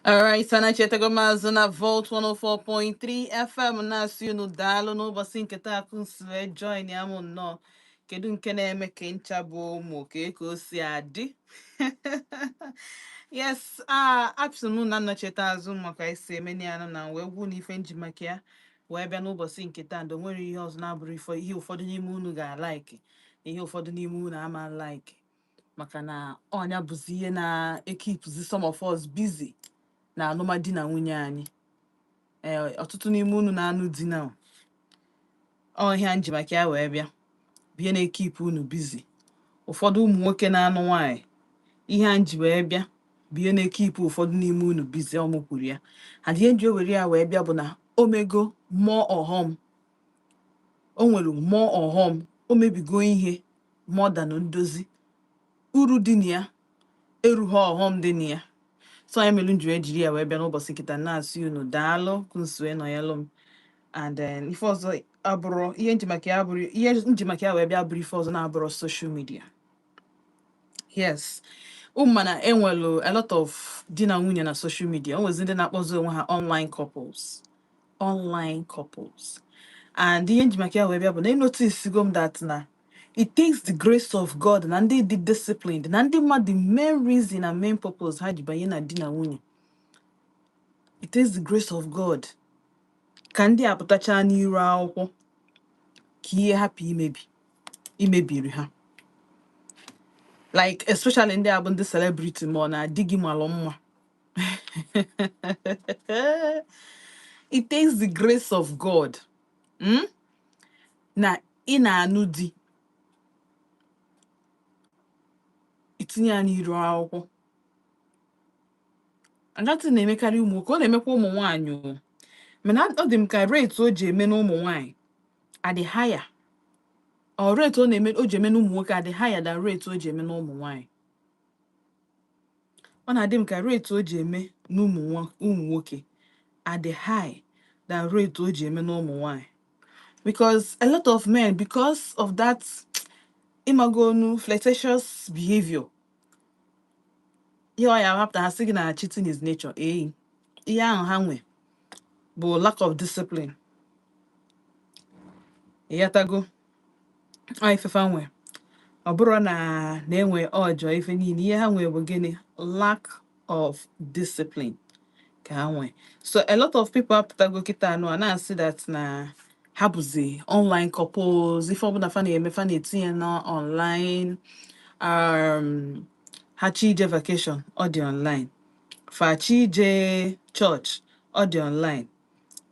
Alright, anachetago m azụ na Volt 104.3 FM na-asị unu daalụ n'ụbọchị nke taa kụnsi wee join ya m nnọọ. Kedu nke na-eme ka ncha bụ ụmụ ka o si adị? Yes, apsị m na nnọchite azụ maka isi eme ya na wee gwụ na ife nji maka ya wee bịa n'ụbọchị nke taa ndo nwere ihe ọzọ na-abụrụ ife ihe ụfọdụ n'ime unu ga-alike, ihe ụfọdụ n'ime unu ama like, maka na ọnya bụzi ihe na-ekeepụzi some of us busy na alụmdi na nwunye anyị. Ee, ọtụtụ n'ime unu na-anụ di na ọhịa nji maka ya wee bịa bụ ihe na-ekeepụ unu busy. Ụfọdụ ụmụ nwoke na-anụ nwaanyị, ihe a nji wee bịa bụ ihe na-ekeepụ ụfọdụ n'ime unu busy. Ọmụ kwuru ya and ihe nji ewere ya wee bịa bụ na o mego mmụọ ọghọm, o nwere mmụọ ọghọm, o mebigo ihe more than ndozi. Uru dị na ya erughị ọghọm dị na ya. So anyị mere nji wee jiri ya wee bịa n'ụbọchị nkịta na-asị unu daalụ kụnsue nọnyelụ m. And then ife ọzọ abụrụ ihe nji maka ya bụrụ ihe nji maka ya wee bịa bụrụ ife ọzọ na-abụrụ social media. Yes, ụmụ mana enwelu a lot of di na nwunye na social media. O nwezi ndị na-akpọzi onwe ha online couples, online couples. And ihe nji maka ya wee bịa bụ na enoticego m that na it takes the grace of God na ndị dị disciplined na ndị mmadụ, main reason na main purpose ha ji banye na di na nwunye. It takes the grace of God ka ndị a pụtachaa n'iru akwụkwọ ka ihe hapụ imebi imebiri ha, like especially ndị a bụ ndị celebrity, ma ọ na di gị malụ mma. It takes the grace of God, Na ị na-anụ di, itinye ya n'iru akwụkwọ. Agatị na-emekarị ụmụ nwoke, ọ na-emekwa ụmụ nwaanyị o, mana ọ dị m ka rate o ji eme n'ụmụ nwaanyị adị higher, or rate ọ na-eme o ji eme n'ụmụ nwoke adị higher than rate o ji eme n'ụmụ nwaanyị. Ọ na-adị m ka rate o ji eme n'ụmụ ụmụ nwoke adị high than rate o ji eme n'ụmụ nwaanyị, because a lot of men, because of that ịmagonu flirtatious behavior, ihe ọ ya hapụta ha sị gị na cheating is nature. Ee, ihe ahụ ha nwe bụ lack of discipline. Ịghọtago? Ọ ifefa nwe, ọ bụrụ na na-enwe ọjọọ ife niile, ihe ha nwe bụ gịnị? Lack of discipline ka ha nwe. So a lot of people apụtago kịta anụ a na-asị that na ha bụzi online couples. Ife ọbụla fa na-eme, fa na-etinye na online. Ha chi ije vacation, ọ dị online. Fa chi ije church, ọ dị online.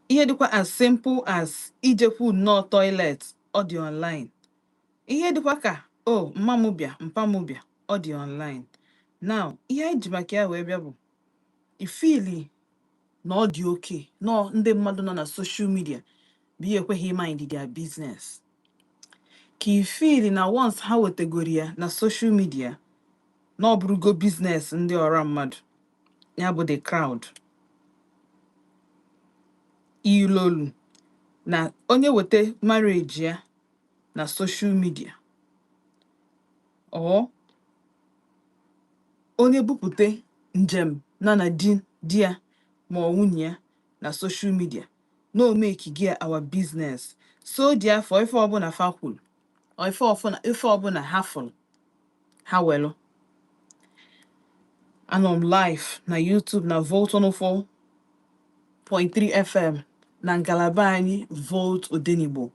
Ihe dịkwa as simple as ijekwu nnọọ toilet, ọ dị online. Ihe dịkwa ka o mma m bịa, mpa m bịa, ọ dị online. Now, ihe anyị ji maka ya wee bịa bụ ifili na ọ dị oke nọọ ndị mmadụ nọ na social media bụ ihe ekweghị mind their business, ka ifili na once ha wetegoro ya na social media na ọ bụrụgo business ndị ọra mmadụ, ya bụ the crowd. Ilolu na onye weta marriage ya na social media or onye bupute njem na di di ya ma ọ nwunye ya na social media na o make gị our business. So dị afọ ife ọbụla fa kwuru or ife ọfụna ife ọbụla ha fụrụ ha welụ. Anọ m live na YouTube na Volt 104.3 FM na ngalaba anyị Volt Odenigbo.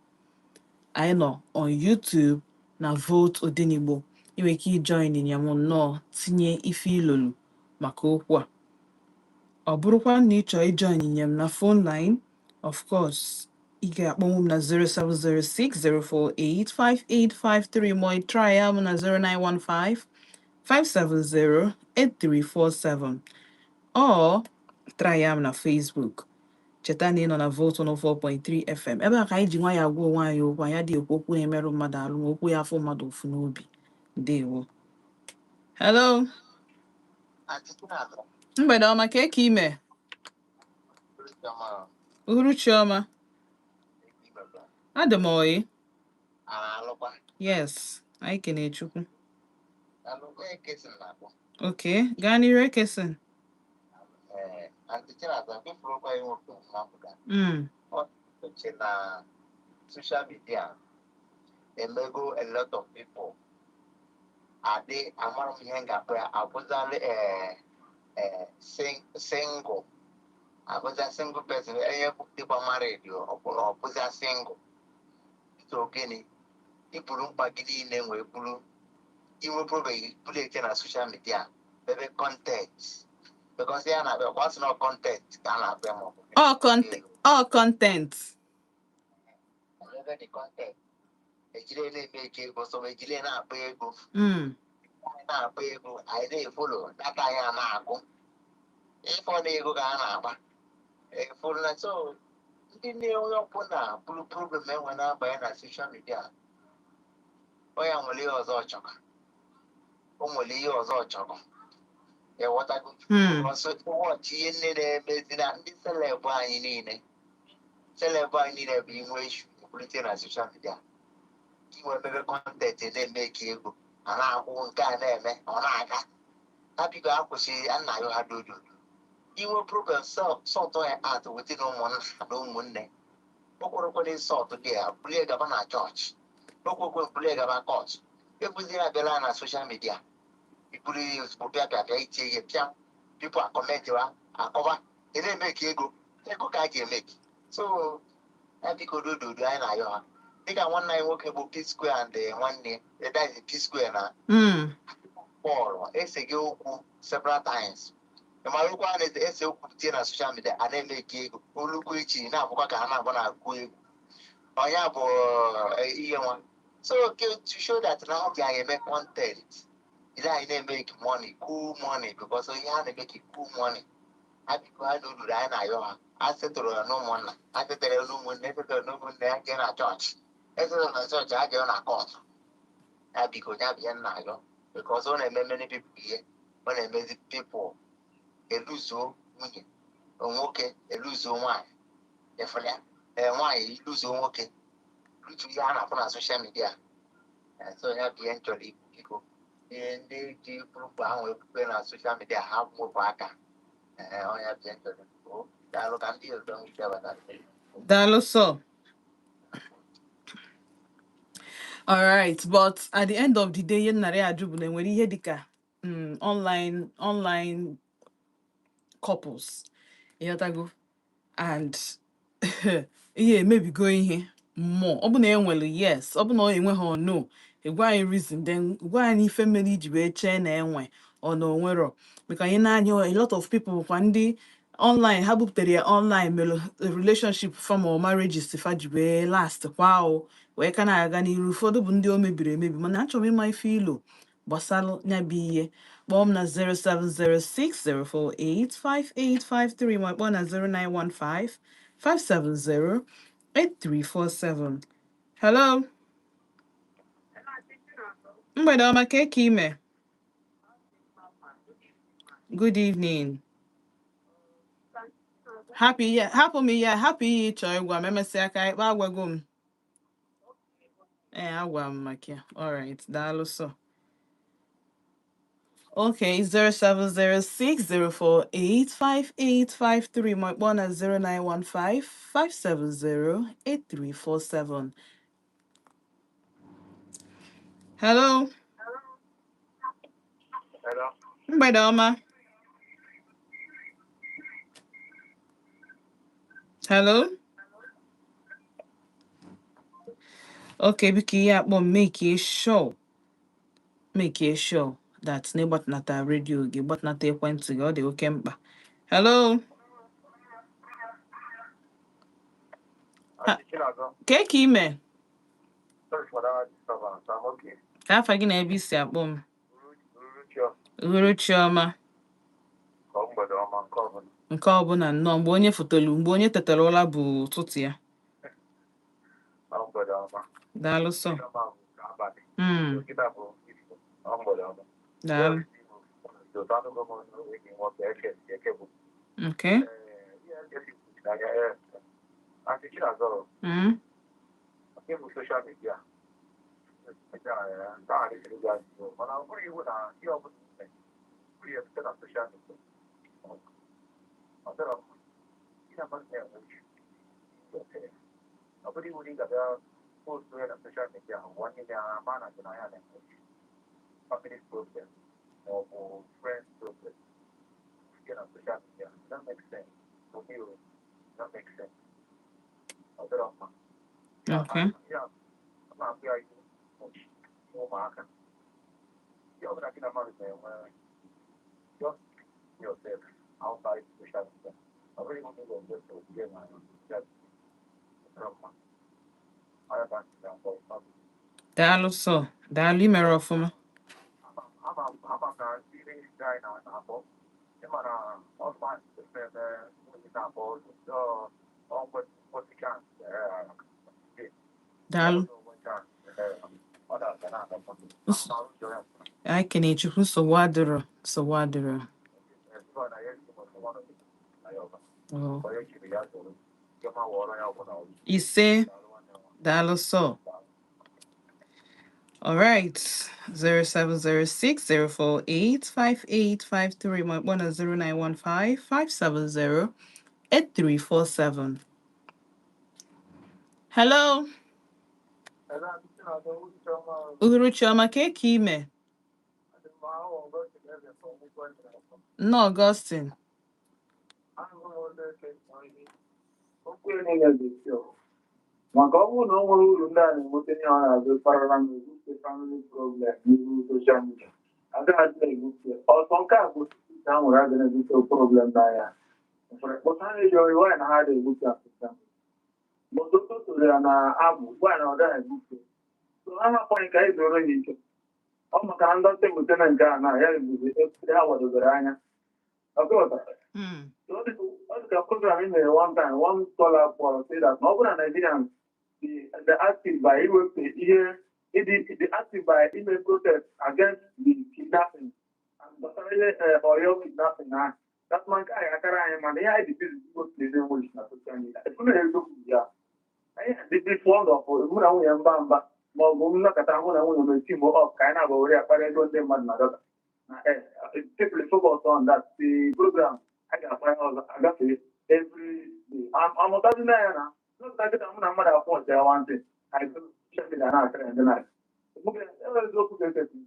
Anyị nọ on YouTube na Volt Odenigbo. Ị nwere ike ijoin ya m nnọọ tinye ife ilolu maka okwu a. Ọ bụrụkwa na ị chọọ ijoin ya m na phone line, of course ị ga-akpọnwụ m na 0706 048 5853, ma ị try ya m na 0915 570 8347 or try ya m na Facebook. Cheta na ị nọ na Volt 104.3 FM. Ebe a ka anyị ji nwayọọ agwa onwe anyị okwu. Anyị adịghị ekwu okwu na-emerụ mmadụ arụ, ma okwu ya afọ mmadụ ụfụ n'obi. Ndewo. Hello. Mgbede ọma. Ka eke ime? Uhuruchi ọma. Adị m oyi. Yes, anyị kene Chukwu. Okay, gaa n'iru, Ekesin. Aunty Chinasa, kwefuru okwu anyị nwoke na-apụta. Uche na social media emego a lot of people adị, amara m ihe m ga-akpọ ya, abụzalị single, abụza single person, onye dịkwa married, ọ bụza single. So gịnị iburu mkpa gị niile wee buru inwe problem, buru ete na social media ebe content, because ya na-abịa kwa sị na content ka a na-abịa ma ọ bụ All content. Ebe dị content ejire na-eme eke ego, so ejire na-akpa ego, na-akpa ego, anyị na-efollow data anyị a na-agụ ịfọ na ego ka a na-agba efolu na. So ndị nne, onye ọbụla bụrụ problem enwe na-abanye na social media, onye nwere ihe ọzọ ọ chọrọ, o nwere ihe ọzọ ọ chọrọ, ịghọtago? Ọsọ wọchị ihe nne na-emezi na ndị celeb anyị niile, celeb anyị niile bụ inwe issue, ekwulite na social media, inwe mebe content, na-eme ka ego a na-akwụ, nke a na-eme ọ na-aga. Ha biko, ha kwụsịrị a na-ayọ ha dododo inwe problem, sort ya out within ụmụnna na ụmụnne. Okwerekwere sort dị ya, bulie gaba na chọọchị. Okwekwe, bulie gaba court. Ebuzi ya bịala na social media, iburu ya ozugbo, pịa pịa pịa, itie ihe pịa, people acomment wa akọba, ị na-eme ka ego, ego ka a ji eme. So ya biko, dododo, anyị na-ayọ ha dịka nwanne anyị nwoke bụ P Square and nwanne ya, that is P Square na Paul eseghi okwu several times. Ị mara okwu a na-ese okwu tie na social media, a na-eme ka ego olukwu echi na-abụkwa ka ha na-agba na-agụ egwu ọnya bụ ihe nwa. So okay, to show that na ọ ji anyị eme content, ile anyị na-emeke money, cool money, because ihe a na-emeke cool money. Ha biko, ha n'olulu anyị na-ayọ ha, a setụrụ ya n'ụmụnna, a setere ya n'ụmụnne, esetụrụ n'ụmụnne ya, jee na chọọchị, esetụrụ na chọọchị, ha jee na court. Ya biko, ya bịa nna ayọ, because ọ na-eme many people ihe, ọ na-emezi people eluzuo nwunye nwoke, eluzuo nwaanyị, efere ya ee nwaanyị iluzuo nwoke, lutu ihe a na-afụ na social media. So ya bụ ihe m chọrọ ikwu. Biko, ihe ndị ji group ahụ ekwukwe na social media, ha mwepụ aka. Ee, ọ ya bụ ihe m chọrọ ikwu. Daalụ, ka ndị ọzọ nwee ike bata. Daalụ sọ. All right, but at the end of the day, ihe nnara ajụ bụ na enwere ihe dịka online couples, ịghọtago? And ihe emebigo ihe mmụọ. Ọ bụ na enwere, yes. Ọ bụ na ọ enweghị, no, ịgwa anyị reason, then gwa anyị ife mere iji wee chee na enwe ọ na onwero, maka anyị na-anya a lot of people bụkwa ndị online ha buputere ya online mere relationship fam or marriages fa ji wee last kwa o wee ka na-aga n'iru. Ụfọdụ bụ ndị o mebiri emebi, mana achọrọ m ịma ife ilo gbasalụ ya bụ ihe. Kpọọ m na 07060485853 ma kpọọ na 0915 570 8347. Hello, mgbede ọma, ka eke ime? Good evening. Happy ihe, hapụ m ihe, hapụ ihe ị chọọ ịgwa m. Emesịa ka anyị kpaa. Agwago m, ee, agwa m maka ya. Alright, daalụ. So okay, 07060485853 ma kpọọ na 0915 570 8347. Hello. Hello. Mgbede ọma. Hello. Okay, biko, ihe akpọ m, make sure that na ịgbatịnata redio gị, gbatịnata ekwentị gị, ọ dị oke mkpa. Hello. Aunty Chinazọ, Kee ka ime? Sorry for that disturbance. I'm okay. Ka afa gị na ebe isi akpọ m? Uruchi. Uhuruchi ọma. Ka ọ mgbede ọma nke ọbụla. Nke ọbụla nnọọ, mgbe onye fotolu, mgbe onye tetara ụra bụ ụtụtụ ya. Ọ mgbede ọma. Daalụ sọ. Ọma bụ nke abalị. Nkịta bụ ifo. Ọ mgbede ọma. Daalụ. Enyi nwoke eke eke bụ. Okay. Ee, ihe esi n'anya ya. Aunty Chinazọ, nke bụ social media. Nke a dịrị gị azụ. Mana ọ bụrụ iwu na ihe ọbụla ime, bụrụ ya site na social media. Ọ dọrọ mma. Gị na mmadụ na-enwe issue. Ọ bụrụ iwu na ị ga-abịa post ya na social media, ụwa niile ama na gị na ya na-enwe issue. Family problem ma ọ bụ friends problem site na social media. It don't make sense. For me, it don't make sense. Ọ dọrọ mma. Okay. Ya, ọ na-abụ ya iwu ụmụaka. Ihe ọbụla gị na mmadụ na-enwe, just yourself outside social media. Ọ bụrụ iwu na ị ga-egosi ihe na ya dọrọ mma. Ọ ya ka m si na-akpọ. Daalụ sọ, daalụ, imere ọfụma. Ama m na ndị ndị anyị na-akpọ, ịma na ọsọ eme nwunye na-akpọ ọgwụ chance. Daalụ. Ọ na-aga na-aga. Anyị kene Chukwu, nsogbu adịrọ, nsogbu adịrọ. Oh. Ise, daalụ sọ. All right. 0706 048 5853 1 0915 570 8347. Hello. Uhuruchi ọma, ka eke ime? Nnọọ, Augustine. Okwu niile dị sure. Maka ọ bụrụ na o nwere uru ndị a na-enweta n'ihe ọ na-azụ kparara na ebute family problem n'ihu social media, agaghị adị na-ebute ọsọ. Nke a bụ ka ha nwere aga na-ebute problem n'anya kpọta na-eji ọrụ nwaanyị na ha na-ebute asịsa mgbe o toro ya na abụ nwaanyị na ọ gaghị ebute. So ha hapụghị ka anyị zoro ya ike ọ maka na ndọta ebute na nke a na ya ebuzi ebe ha gbadobere anya ọkọta. So ọ dị ka program e mere one time, one scholar kpọrọ say that na ọ bụrụ na Nigerians dị active by iwepụ ihe ịdị dị active by ime protest against the kidnapping and gbasara ihe Oyo kidnapping ahụ, that man nke anyị akara anyị, mana ihe anyị dị busy iwepụ ihe enweghị na social media. Efu na eziokwu ya, anyị dị dị fond of mụ na nwunye mba mba ma ọ bụ m nọkọta mụ na nwunye m eti m up ka anyị na-agba were akpara ego ndị mmadụ na dọta na people focus on that the program a ga-akpa ihe ọzọ agafe every day. Amụtazi na ya na nọkọta kịta mụ na mmadụ akwụ ọcha ya one thing, anyị social media na-akara ndị na eziokwu ga-ekesi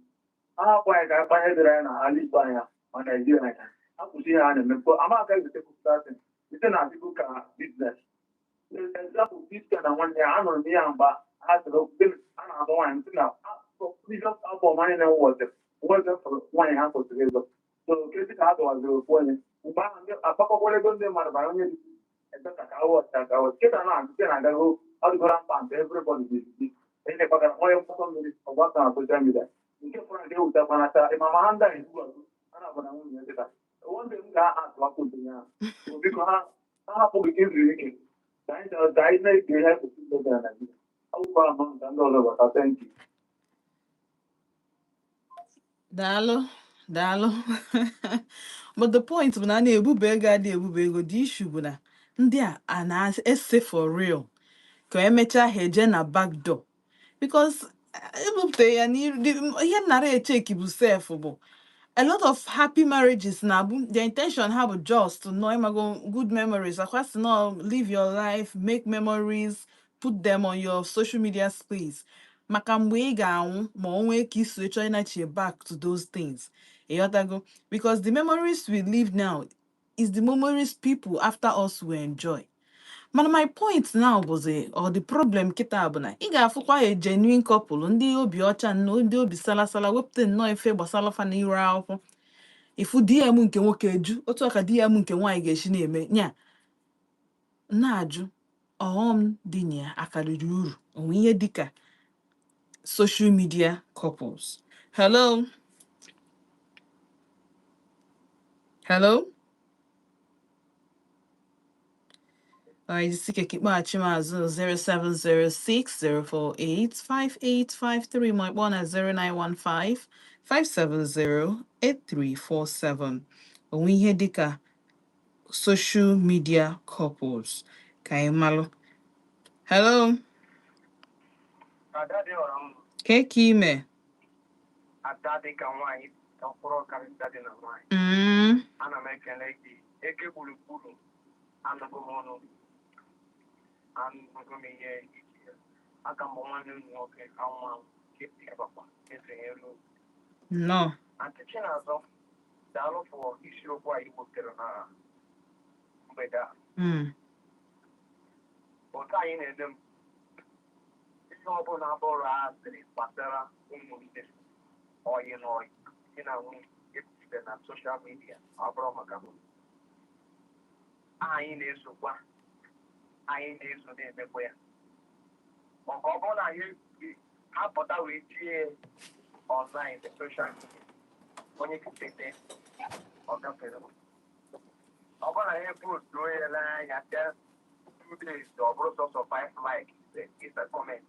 ha hapụ anyị ka akpa ihe dịrị anyị na ala Igbo anya ma Naijiria anya akwụsị ihe a na-eme ama aka ezute kwupụtasị site na adịgo ka business. Example, Biska na nwanne ya, anụrụ m ihe a mgbe ha sịrị okwu gịnị a na-agba nwaanyị sị na previous album anyị na-enwe nweze nwaanyị ha kwesịrị ịzọ. So kedu ka ha dọwaziri ofu onye mgbe ahụ ndị akpakọkwara ego ndị mmadụ bara onye dị ebeka ka awọ ọcha ka awọ kịta na nke na-agago ọ dịgora mkpa nke everybody dị onye na-ekpagara onye mgbakọ mmiri ọgbakọ na social media nke fọrọ nke ewutakwanata ịmama ha ndị a egbu azụ ha na-abụ na nwunye dịka one day m ga-atụ aka otu ya. Biko, ha ha hapụghị izu ike ka anyị chọrọ ka anyị na-ege ihe anyị kwesịrị ime na Naịjirịa. Akwụkwọ ahụ ka ndị ọzọ gbata. Thank you. Daalụ, daalụ. But the point bụ na a na-ebube ego adị ebube ego. The issue bụ na ndị a na-ese for real ka emechaa ha eje na back door because ebupụta ya n'iru ihe m nara echeki bụ sef bụ a lot of happy marriages na bụ the intention ha bụ just to know ịmago good memories akwasị no live your life, make memories, put them on your social media space maka mgbe ị ga-anwụ ma o nwee ka iso chọọ ịnachie back to those things, ịghọtago? Because the memories we live now is the memories people after us will enjoy. Mana my point now bụzi, or the problem kịta bụ na ị ga-afụkwa a genuine couple, ndị obi ọcha nnọọ, ndị obi salasala, wepụta nnọọ ife gbasara fa n'iru akwụkwọ, ifu DM nke nwoke eju otu a ka DM nke nwaanyị ga-esi na-eme nya na-ajụ ọghọm dị na ya akarịrị uru onwe ihe dịka social media couples. Hello, hello. Alright, jisike ka ịkpọghachi m azụ 07060485853 ma ịkpọ na 09155708347. Onwe ihe dịka social media couples ka anyị malụ. Hello. Ada dị ọra mma. Ka ime? Ada dị ka nwaanyị. Ka mkpụrụ ọkarịta dị na nwaanyị. Ana m ekele gị eke gburugburu. Anụgo m ọnụ, anụgo m ihe iji aka mbụ. Nwanne m nwoke anwụ anwụ kepakwa esonyelu. Nnọọ. Aunty Chinazọ, daalụ for isiokwu anyị wepụtara na mgbede a. Otu anyị na-ede m ihe ọbụla bụrụ asịrị gbasara ụmụnne, ọyị na ọyị, di na nwunye ekwupụta na social media, ọ bụrụ maka m, anyị na-esokwa, anyị na-eso na-emekwa ya, maka ọ bụrụ na anyị apụta wee tie online na social media, onye kutete ọ gafere. Ọ bụrụ na anyị postuo ya n'anya 2 days, ọ bụrụ sọsọ five like, ise comment,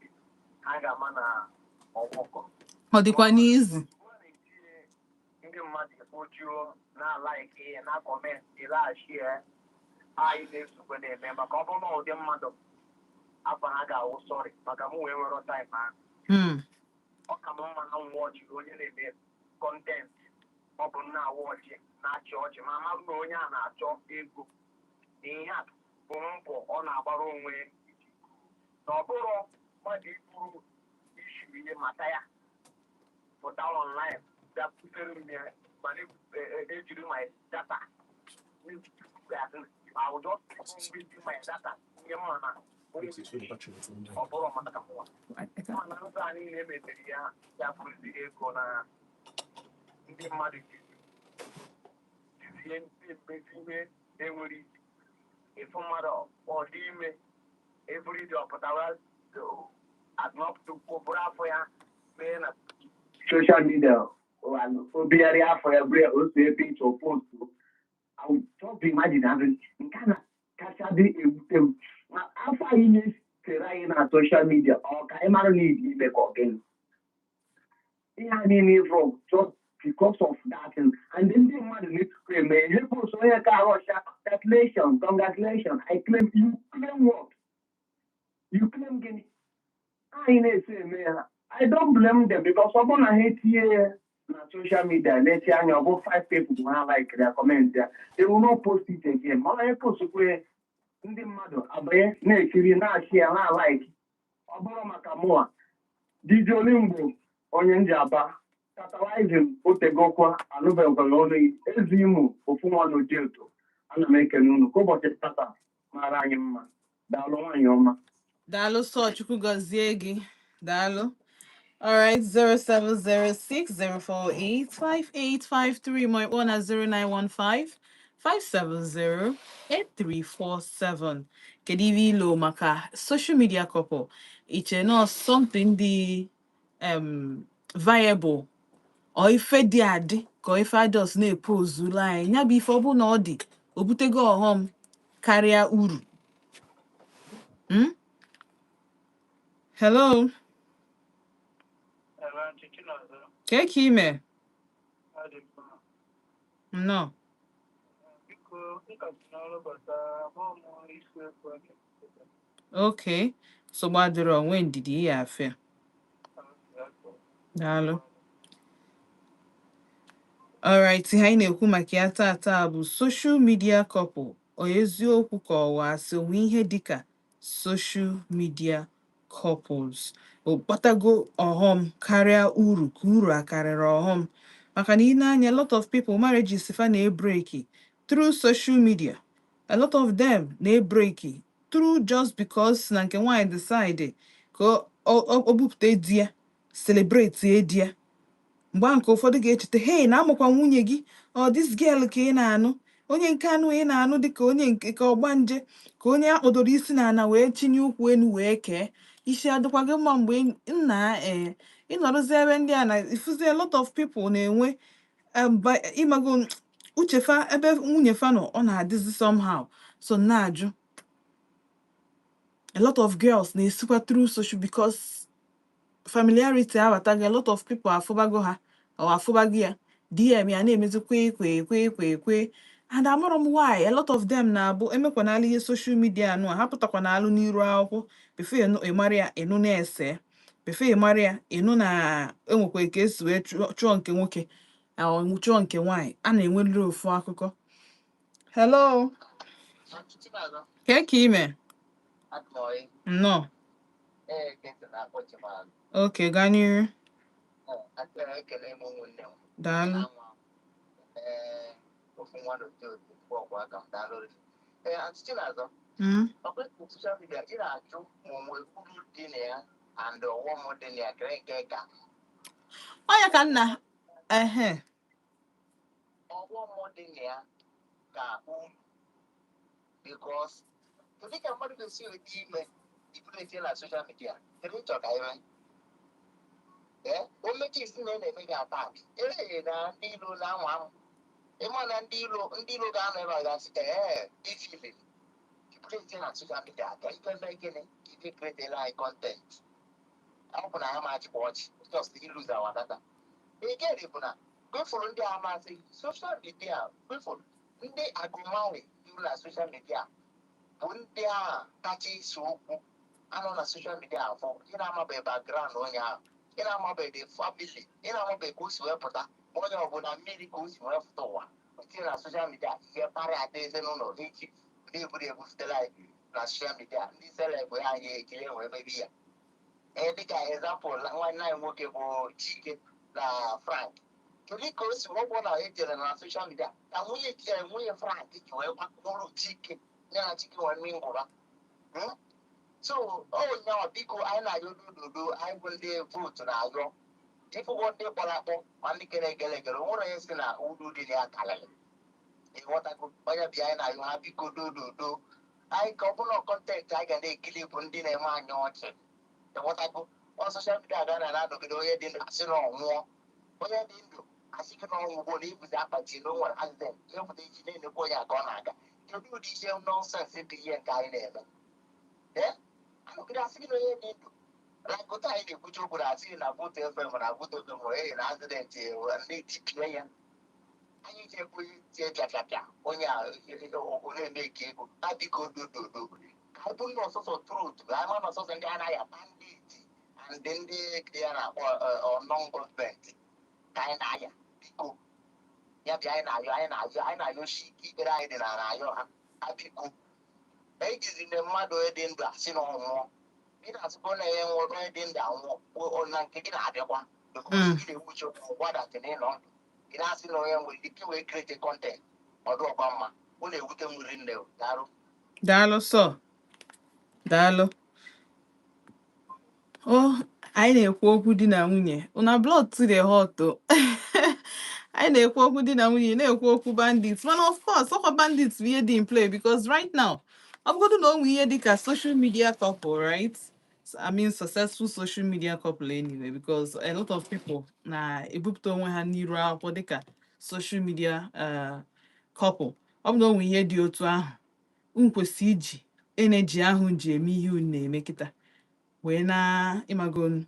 ha ga-ama na ọgbọkọ. Ọ dịkwa n'izu. Ndị mmadụ ekpojuo na like ihe na comment, ịlaghachi ya. Anyị na-esokwe na-eme, maka ọ bụrụ na ụdị mmadụ afọ ha ga-awụ sorry maka mụ wee nwere time ahụ. Ọ ka m mma na nwọchị onye na-eme content, ọ bụ nna awụ ọchị na-achị ọchị, ma amarụ na onye a na-achọ ego na ihe a bụ mbọ ọ na-agbara onwe ya iji na ọ bụrụ mmadụ iburu ishu ihe mata ya pụta online bịa butere m ya, mana ejiri my data. I will just keep my data ihe mma na ọ bụrụ maka mụnwa, mana ụzọ a niile emeziri ya, ya bụrụzi ego na ndị mmadụ jizie ndị mmezi ihe enwere isi ịfụ mmadụ ọ dị ime everyday, ọ pụtara bụrụ afọ ya mee na social media, obigharị afọ ya bụrụ ya o see picture post. I would just imagine having nke a na kacha dị ewute m na afọ anyị na-esere anyị na social media, ọ ka anyị mara na ịdị ime ka ọ gịnị, ihe a niile from just because of that thing. And then ndị mmadụ na-etukwu eme ihe post onye ka arọcha, "Congratulations, congratulations." I claim, you claim what? You claim gịnị? Anyị na-esi eme ya. I don't blame them, because ọ bụrụ na ha etinye ya na social media na-eche anya, ọ bụ five people ha like their comment ya, they will not post it again. Mana onye postkwe, ndị mmadụ abanye na-ekiri, na-achị ya, na-alike. Ọ bụrụ maka mụa DJ Olimbo, onye nji aba tantalizing, otegokwa anụbeghịkwala ọnụ ezi imo ofu nwa n'Ojeto. Ana m ekene unu ka ụbọchị tata mara anyị mma. Daalụ, nwaanyị ọma. Daalụ sọ, Chukwu gọzie gị. Daalụ. All right, 07060485853, my one at 0915 570 8347. Kedu ife ilo maka social media couple? Iche na something dị viable or ife dị adị ka ọ ife adọs na-epozula anyị ya bụ ife, ọ bụ na ọ dị o butego ọghọm karịa uru? Hello? Hello, Aunty Chinazọ. Ka ka ime? Ọ dị mma. Nnọọ. Biko, nkasi n'ọrụ bata, abụọ m isiokwu a na-ekwupụta. Okay, so gbadoro onwe ndidi ihe afịa. Daalụ. Alright, ihe anyị na-ekwu maka ya tata bụ social media couple, ọ eziokwu ka ọwa asị? Onwe ihe dịka social media couples o kpatago ọghọm karịa uru, ka uru akarịrị ọghọm? Maka na ị na-anya, a lot of people, marriages fa na-ebreaki through social media. A lot of them na-ebreaki through just because na nke nwaanyị decide ka o bupụta di ya, celebrate di ya. Mgbe ahụ nke ụfọdụ ga-echeta, "Hey, na amụkwa nwunye gị, ọ this girl ka ị na-anụ, onye nke anụ ị na-anụ dịka onye nke ka ọgbanje, ka onye akpọdoro isi n'ala wee chinye ụkwụ enu wee kee isi adịkwa gị mma." Mgbe nna ee ịnọrọzi ebe ndị a na ifuzi, a lot of people na-enwe ịmago uche fa ebe nwunye fa nọ, ọ na-adịzi somehow. So na-ajụ, a lot of girls na-esikwa through social because familiarity abatago. A lot of people afụbago ha or afụbago ya, DM ya na-emezi kwe kwe kwe kwe kwe, and amarọ m why a lot of them na-abụ emekwanala ihe social media anụ a ha pụtakwa alụ n'iru akwụkwọ before ịnụ ịmara ya, ịnụ na-ese before ịmara ya, ịnụ na enwekwa ka esi wee chụọ nke nwoke. Ọ chụọ nke nwaanyị, a na-enwerịrị ofu akụkọ. Hello, kee ka ime? Nnọọ. Okay, gaa n'iru. Daalụ. Ọ ya ka nna ehe. Ọghọm dị na ya ka because kedu ka mmadụ ga-esi weta ime iburu etinye na social media? Kedu ịchọ ka ime ee o mechaa isi na ị na-eme gị attack ee na ndị ilo na-anwa amụ ịma na ndị ilo ga-anọ ebe a ga-asị ee ifili iburu etinye na social media ka ife mee gịnị ife create anyị content. Ọ bụ na ha ma achịkwa ọchị, just lose our data again. Bụ na kwefuru ndị amasị social media, kwefuru ndị agụmawi juru na social media bụ ndị ahụ kacha isi okwu anọ na social media afọ. Ị na-amabeghị background onye ahụ, ị na-amabeghị the family, ị na-amabeghị ka o si wee pụta, onye ọbụla mmiri ka o si wee pụta ụwa tinye na social media. Ihe kparịa ada ezinụlọ echi na-eburu ebufutela anyị na social media, ndị celeb anyị ejiri wee mebi ya. Ee, dịka example, nwanne anyị nwoke bụ Chike na Frank, kedu ka o si ọgbọ na ejere na social media ka nwunye Frank ji wee gbakọrọ Chike ya na Chike wee mee ngwụra? So ọ nyawa, biko, anyị na-ayọ dododo, anyị bụ ndị vote na-ayọ ịfụgwọ ndị kpọrọ akpọ ma ndị kere egere egere nwere onye si na uru dị ya karịrị. Ịghọtago? Onye bịa, anyị na-ayọ ha, biko, dododo anyị ka ọ bụla content anyị ga na-ekiri bụ ndị na-eme anyị ọchị. Ịghọtago? Ọ social media ga na na-anọgide onye dị ndụ asị na ọ nwụọ, onye dị ndụ asị gị na ọnwụgwọ na ibuzi akpati na o nwere accident, ịpụta iji na-enekwa onye a ka ọ na-aga. Kedu ụdị ihe nonsense dị ihe nke anyị na-eme? Ee, anọgide asị gị na onye dị ndụ lakụta anyị na-ekwuchi okwu na asị na Vote FM na Vote FM ee na accident ndị tipie ya anyị ji ekwe tie pịapịapịa onye a na-eme ka ego ha. Biko, dododo, ka ọ bụrụ na ọsọsọ truth ka anyị ma na ọsọsọ ndị anaghị bandit and ndị ya na-akpọ ọnọn gọọmenti ka anyị na-aya. Biko, ya bịa, anyị na-ayọ, anyị na-ayọ, anyị na-ayọ shi ike ikpere anyị dị na na-ayọ ha ha, biko, ejizina mmadụ onye dị ndụ asị na ọ nwụọ. Ị na-asịkwa na ya nwụrụ, onye dị ndụ anwụọ na nke gị na-abịakwa because gị na-ewuche gbadata na ịnọ ndụ ị na-asị na onye nwere ike wee create content ọdụ ọkwa mma. Ọ na-ewute m rinne. Daalụ. Daalụ sọ, daalụ. O anyị na-ekwu okwu di na nwunye, una blood too dey hot o. Anyị na-ekwu okwu di na nwunye, na-ekwu okwu bandits, mana of course ọkwa bandits bụ ihe dị in play because right now ọ bụgodu na o nwee ihe dịka social media couple, right? I mean, successful social media couple anyway, because a lot of people na-ebupụta onwe ha n'iru akwụkwọ dịka social media couple. Ọ bụ na o nwee ihe dị otu ahụ, unu kwesị iji energy ahụ ji eme ihe unu na-eme kịta wee na ịmago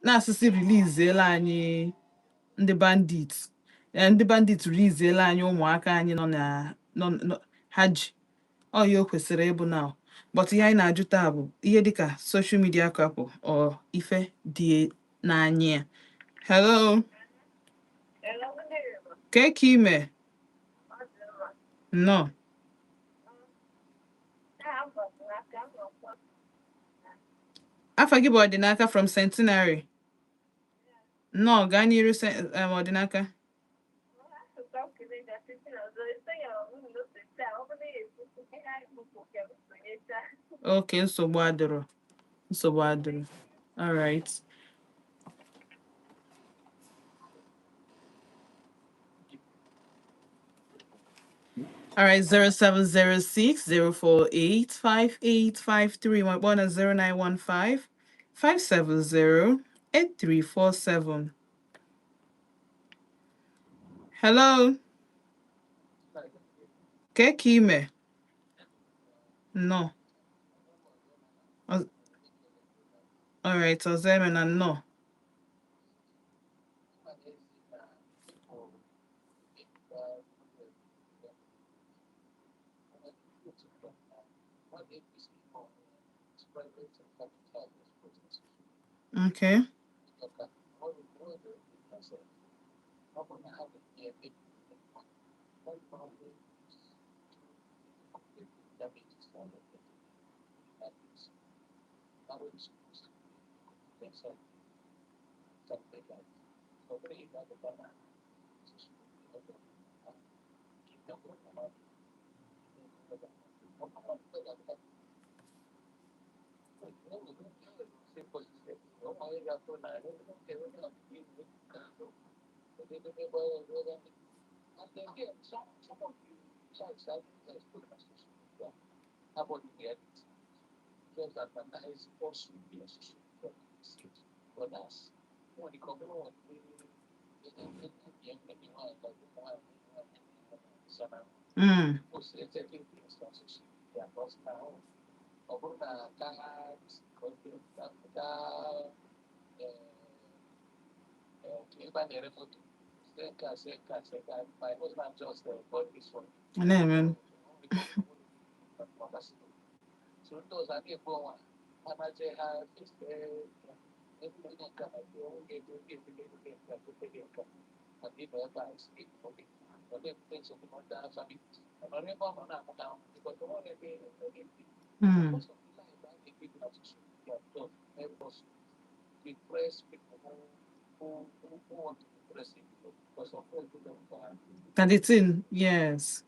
na-asịsị release anyị ndị bandit. Ndị bandit, release anyị ụmụaka anyị nọ na nọ ha ji ọ ya o kwesịrị ịbụ now. But ihe anyị na-ajụ taa bụ ihe dịka social media couple or ife dị n'anya ya. Hello, kee ka ime? Nnọọ. Afa gị bụ Ọdịnaka from Centenary. Nnọọ, gaa n'iru. Ọdịnaka. Okay, nsogbu adịrọ, nsogbu adịrọ. All right. All right, 0706 048 5853 1 0915 570 8347. Hello, kee ka ime? Nnọọ. All right, ọzọ eme na nnọọ. Okay. Ọ na-eme. And the thing, yes.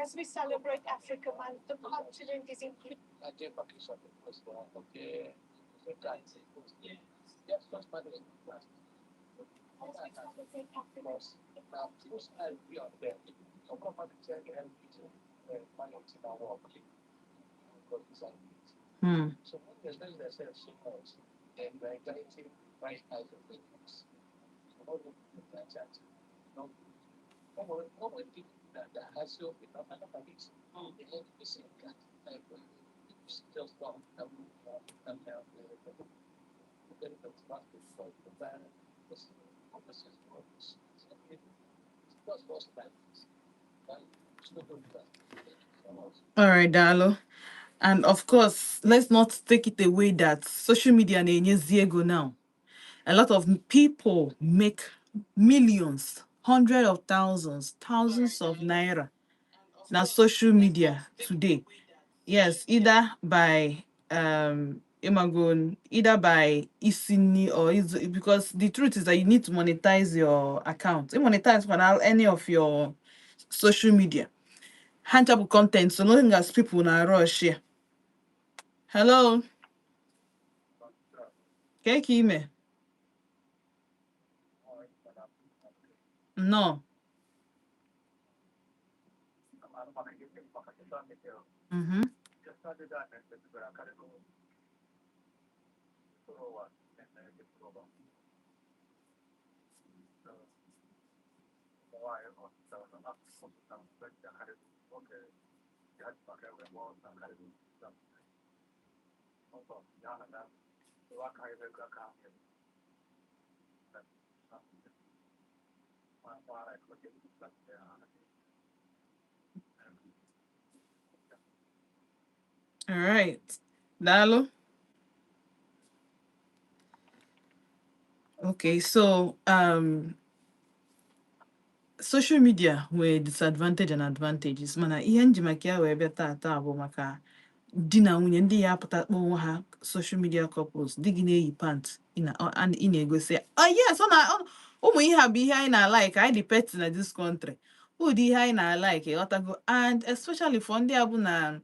As we celebrate Africa Month, the continent is increasingly All right, Dalo. And of course, let's not take it away that social media na-enyezi ego now. A lot of people make millions, hundreds of thousands, thousands of naira na social media today. Yes, either by imagon, either by isini or is because the truth is that you need to monetize your account. You monetize for now any of your social media. Hand up content so long as people na rush here. Hello, keke ime. No. All right. Dalo. Okay, so social media nwere disadvantage and advantages, mana ihe nji maka ya wee bịa taata bụ maka di na nwunye ndị ya apụta kpọọ onwe ha social media couples. Di gị na-eyi pant, ị na-egosi ya. Oh yes, ọ na ụmụ ihe a bụ ihe anyị na-alike. Anyị dị petty na this country, ụdị ihe anyị na-alike, ịghọtago? And especially for ndị a bụ na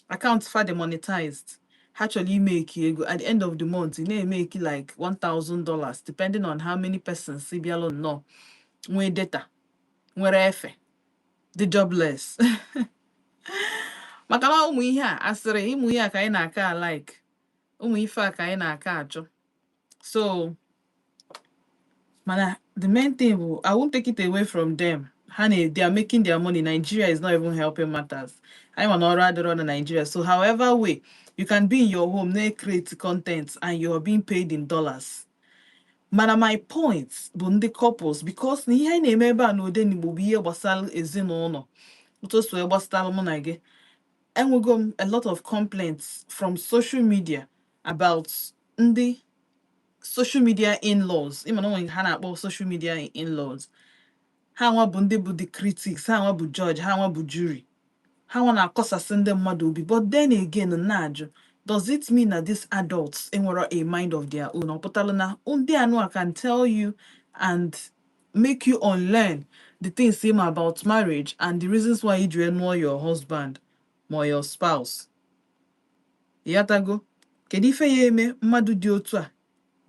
account fa dị monetized, ha chọrọ imeki ego. At the end of the month, ị na-emeki like $1000, depending on how many persons si bịalụ nnọọ nwee data, nwere efe, dị jobless, maka na ụmụ ihe a asịrị, ụmụ ihe a ka anyị na-aka alike, ụmụ ife a ka anyị na-aka achọ. So mana the main thing bụ, I won't take it away from them. Ha na they are making their money. Nigeria is not even helping matters. Anyị ma na ọrụ adịrọ na Nigeria, so however way you can be in your home na-create content and you're being paid in dollars. Mana my point bụ ndị couples, because na ihe anyị na-eme ebe a n'Odenigbo bụ ihe gbasara ezinụlọ. Otu o si wee gbasatara mụ na gị, enwego m a lot of complaints from social media about ndị social media in-laws. Ịma na onwe ha na-akpọ social media in-laws. Ha nwa bụ ndị bụ the critics, ha nwa bụ judge, ha nwa bụ jury, ha nwa na-akọsasị ndị mmadụ obi. But then again, na-ajụ, does it mean that these adults enwere a mind of their own? Ọ pụtara na ndị anụ a can tell you and make you unlearn the things same about marriage and the reasons why you ji wee nụọ your husband ma your spouse? Ịghọtago? Kedu ife ya eme mmadụ dị otu a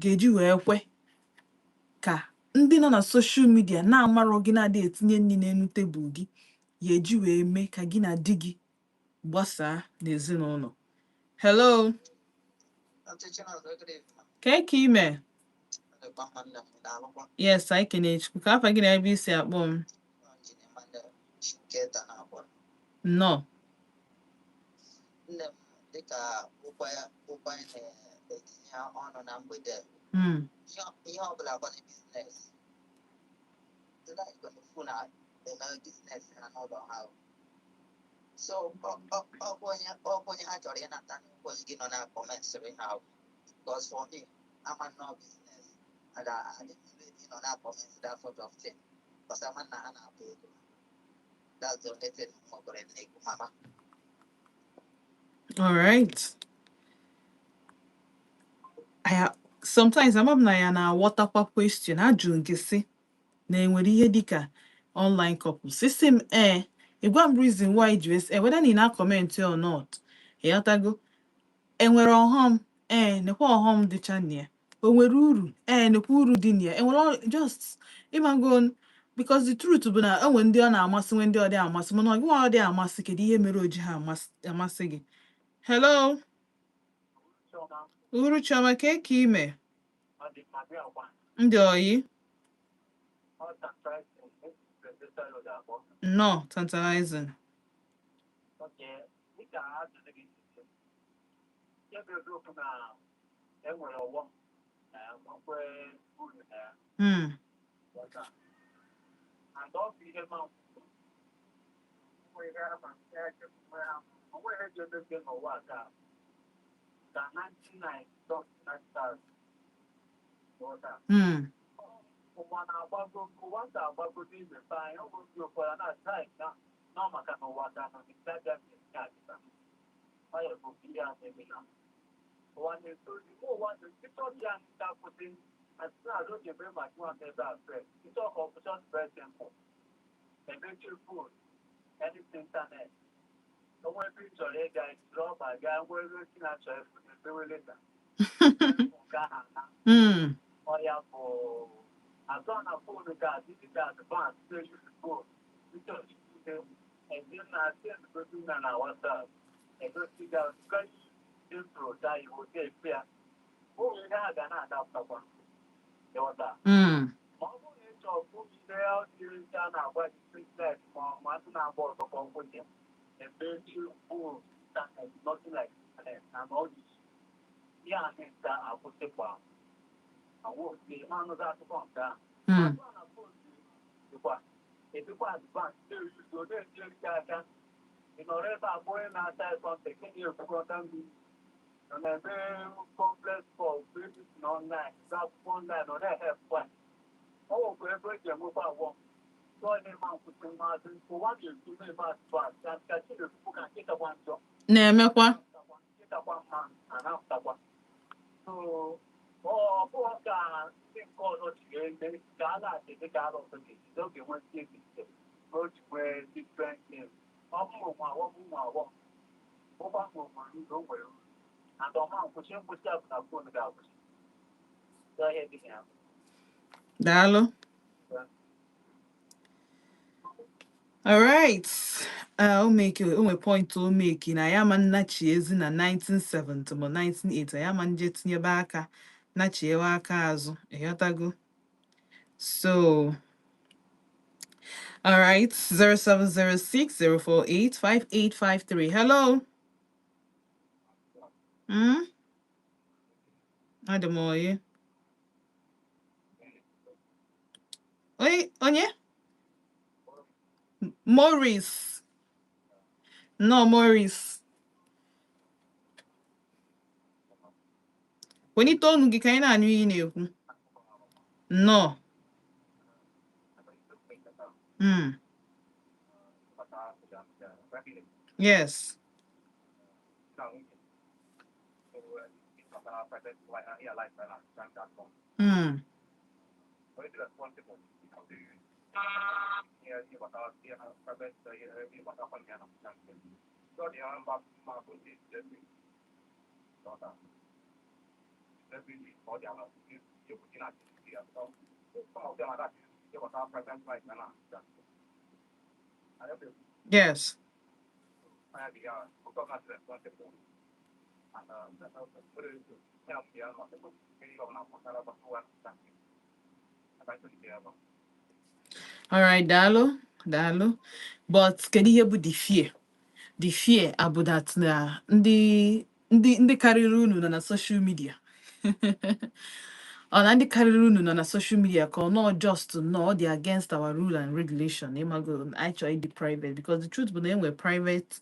ga-eji wee kwe ka ndị nọ na social media na-amarọ gị, na-adị etinye nri n'elu tebụl gị, ya eji wee mee ka gị na di gị gbasaa n'ezinụlọ? Hello. Kee ka ime? Yes, anyị kene Chukwu. Ka afa gị na ebe isi akpọ m? Nnọọ. Nne m, dịka ụkwa anyị na-etinye ọnụ na mgbede, ihe ọbụla gbana business, ndị na-efu na eme business ha n'ụlọ ha. So ọ bụ onye ha chọrọ ịnata n'ụgwọ gị nọ na commentsịrị ha. Because for me, ama nnọọ business and I didn't really nọ na comment that sort of thing, because ama na ha na-akpọ ego. That's the only thing m nwegoro na-ekwu, mama. All right. I sometimes ama m na ya na-aghọtakwa question ajụ nke si na enwere ihe dịka online couple. Sisi m ee, ịgwa m reason why ji wee sị whether na ị na-acomment or not. Ịghọtago? Enwere ọghọm? Ee, nekwa ọghọm dịcha na ya. O nwere uru? Ee, nekwa uru dị na ya. Enwere just ịmago, because the truth bụ na enwe ndị ọ na-amasị, nwe ndị ọ dị amasị, mana ọ gị nwa ọ dị amasị, kedu ihe mere o ji ha amasị gị? Hello. Uhuruchi ọma. Ka ka ime? Ndị oyi. Nnọọ, tantalizing. Dịka ajụjụ gị si dị, nke bụ eziokwu na enwere ọghọm na ya, nwekwe uru na ya. Ghọta. And ọ bụ ihe ma nwere ihe ama o nwere ihe ga-emebi n'ụwa a taa ka 99.9. Ghọta. Ụwa na-agbago, ụwa na-agbago n'ime be anyị. Ọ bụ ndị ụfọdụ na-ata na nọ maka na ụwa ka nọ n'ite abịa nke adịba. Ọ ya bụ ihe a na-eme na ụwa na-etozi ụwa na-etito ya nta kwụsị as soon as o ji ebe ma nwa ebe a fre ịchọ ka ọ kwụsị. Very simple, emechi phone, anything internet, onwe ebe ị chọrọ ịga, jiri ọba gaa nwee ebe ị na-achọ efu ebewe leta nke ahụ na ọ ya bụ azụ na phone ga-adị dịka advance na-use phone ịchọ ike ede na send na WhatsApp egosi ga simple da iwu efe ya ụmụ ihe a ga na-adapụtakwa. Ịghọta? Ma ọ bụrụ na ị chọrọ ụmụ ihe ọ dịrị nke a na-agwa gị business ma ndị na-agba ọzọ ka ọ kwụnye emechi phone, internet, nothing like internet and all this ihe a na-ete akwụsịkwa awụ anụzi akụkọ nke a. Na phone dịkwa edikwa advance na-eyuzo na-enyere gị aka. Ị nọrọ ebe a bụ onye na-ata ịkọnte nke na-ekwukọta ndị ọ na-eme complex call na online, ga akwụkwọ online, ọ na-ehepụ ọ nwekwa ebe eji enwekwa agwọ tụọ na-eme nkwụsị mmadụ. Ụwa ga-ekwu na-eme advance ka chi na-ekwukwu ka nkịtakwa njọ Na-emekwa. Nkịtakwa mma a na-apụtakwa. So ọ bụghị ka ndị nke ọzọ ji eme ka a na-adị dị ka ala ọzọ ga-ejide oge nwee ndị ebiche na o ji nwee different things. Ọ bụrụ nwa aghọm, ụmụ aghọm ụgba nwere uru, o nwere uru and ọma nkwụsị nkwụsị a bụ na phone ga-akwụsị. Ihe dị na ya. Daalụ. All right. O make o nwe point o make na ya ma nnachi ezi na 1970 ma 1980 ya ma nje tinyebe aka nachiewe aka azụ. Ịghọtago? So all right, 0706 048 5853. Hello. Adị m oyi. Onye onye Morris. Nnọọ Morris, welite ọnụ gị ka anyị na-anụ ihe ị na-ekwu. Nnọọ. Yes. Yes. All right, daalụ, daalụ. But kedu ihe bụ the fear? The fear abụ that na ndị karịrị unu nọ na social media. Ọ na ndị karịrị unu nọ na social media ka ọ nọ just nọ ọ dị against our rule and regulation. Ịmago anyị chọrọ ịdị private because the truth bụ na enwe private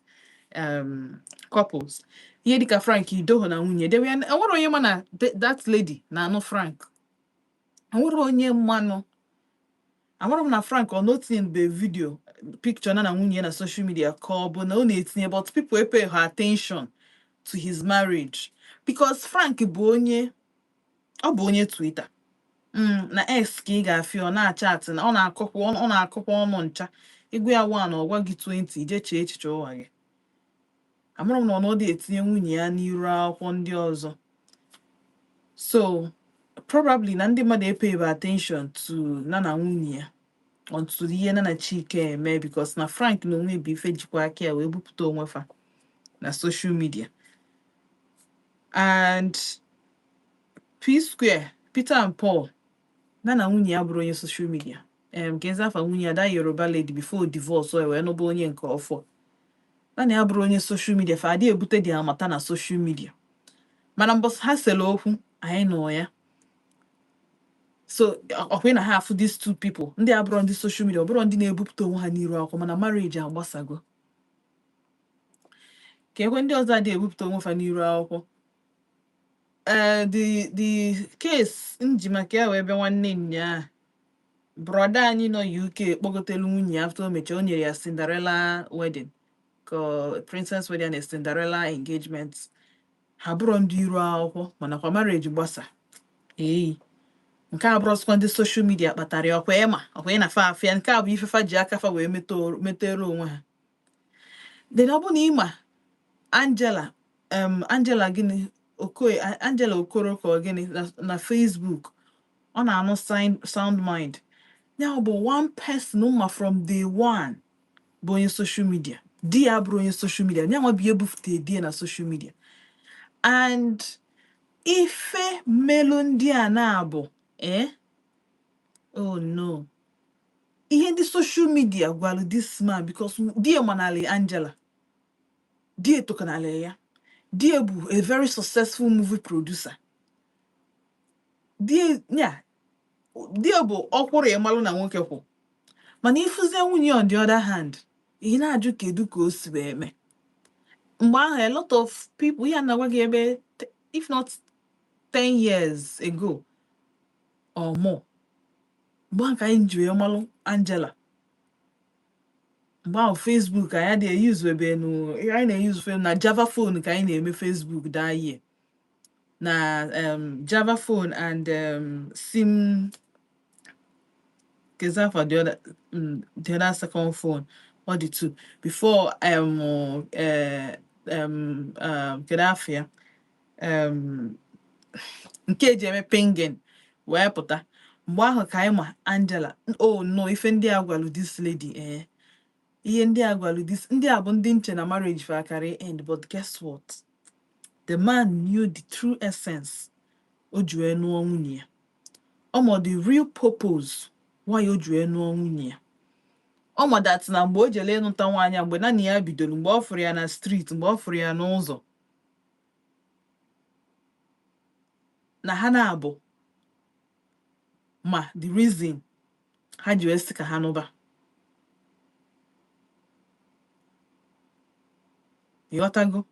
couples. Ihe dịka Frank Idoho na nwunye dewe ya, enwere onye ma na that lady na-anụ Frank. Enwere onye mmanụ. Amara m na Frank ọ na mbe video picture na na nwunye ya na social media ka ọ bụ na ọ na-etinye, but people pay her attention to his marriage because Frank bụ onye ọ bụ onye Twitter. Na X ka ị ga-afịa ọ na-achatị na ọ na-akọkwa ọnụ ncha ịgụ ya 1 ọ gwa gị 20 ije chee echiche ụwa gị. Amara m na ọ na ọ dị etinye nwunye ya n'iru akwụkwọ ndị ọzọ, so probably na ndị mmadụ epay attention to na na nwunye ya until ihe na na Chike eme, because na Frank na onwe bụ ife jikwa aka ya wee bupụta onwe fa na social media. And P Square, Peter and Paul, na na nwunye ya bụrụ onye social media, nke ezi afa nwunye ya, that Yoruba lady before divorce o wee nụba onye nke ọfọ, na na ya bụrụ onye social media, fa adị ebute dị amata na social media, mana mbọsị ha sere okwu anyị nọ ya. So ọkwa na ha afụ these two people, ndị abụrọ ndị social media, ọ bụrụ ndị na-ebupụta onwe ha n'iru akwụkwọ, mana marriage agbasago. Ka ekwe ndị ọzọ adị ebupụta onwe fa n'iru akwụkwọ. Ee, the case nji maka ya wee bịa nwanne nnyaa, brother anyị nọ UK kpọgotelu nwunye ya after o mechara, o nyere ya Cinderella wedding, ka princess wedding na Cinderella engagement. Ha bụrụ ndị iru akwụkwọ, mana kwa marriage gbasa. Ee, nke a bụrụsịkwa ndị social media kpatara ya. Ọkwa ịma ọkwa ị na fa afịa, nke a bụ ifefa ji aka fa wee metere onwe ha. Then ọ bụ na ịma Angela, Angela gịnị, Okoye, Angela Okoro ka ọ gịnị na Facebook, ọ na-anụ sound mind ya bụ one person ma from day one bụ onye social media. Di ya bụrụ onye social media, ya nwa bụ ihe bufute di ya na social media. And ife melu ndị a na-abụ, oh no, ihe ndị social media gwara this man, because di ya manali Angela, di ya tokanali ya, di ya bụ a very successful movie producer. Di ya di ya bụ ọkwụrụ ịmalụ na nwoke kwụ, mana ịfụzie nwunye on the other hand, ị na-ajụ kedu ka o si wee mee. Mgbe ahụ a lot of people, ihe a na-agwa gị ebe if not 10 years ago or more, mgbe ahụ ka anyị ji wee malụ Angela. Mgbe ahụ Facebook anyị adịghị eyuzu ebe nụ anyị na-eyuzu na Java phone ka anyị na-eme Facebook that year, na Java phone and SIM keza for the other second phone, all the two before kedu afọ ya, nke eji eme pinging wee pụta. Mgbe ahụ ka anyị ma Angela. Oh no, ife ndị a gwalụ this lady, ihe ndị a gwalụ this, ndị a bụ ndị nche na marriage fa akarị end. But guess what? The man knew the true essence o ji wee nụọ nwunye ya. Ọ ma the real purpose why o ji wee nụọ nwunye ya. Ọ ma that na mgbe o jele ịnụta nwaanyị a, mgbe naanị ya bidoro, mgbe ọ fụrụ ya na street, mgbe ọ fụrụ ya n'ụzọ, na ha na-abụ ma the reason ha ji wee sị ka ha nụba. Ịghọtago?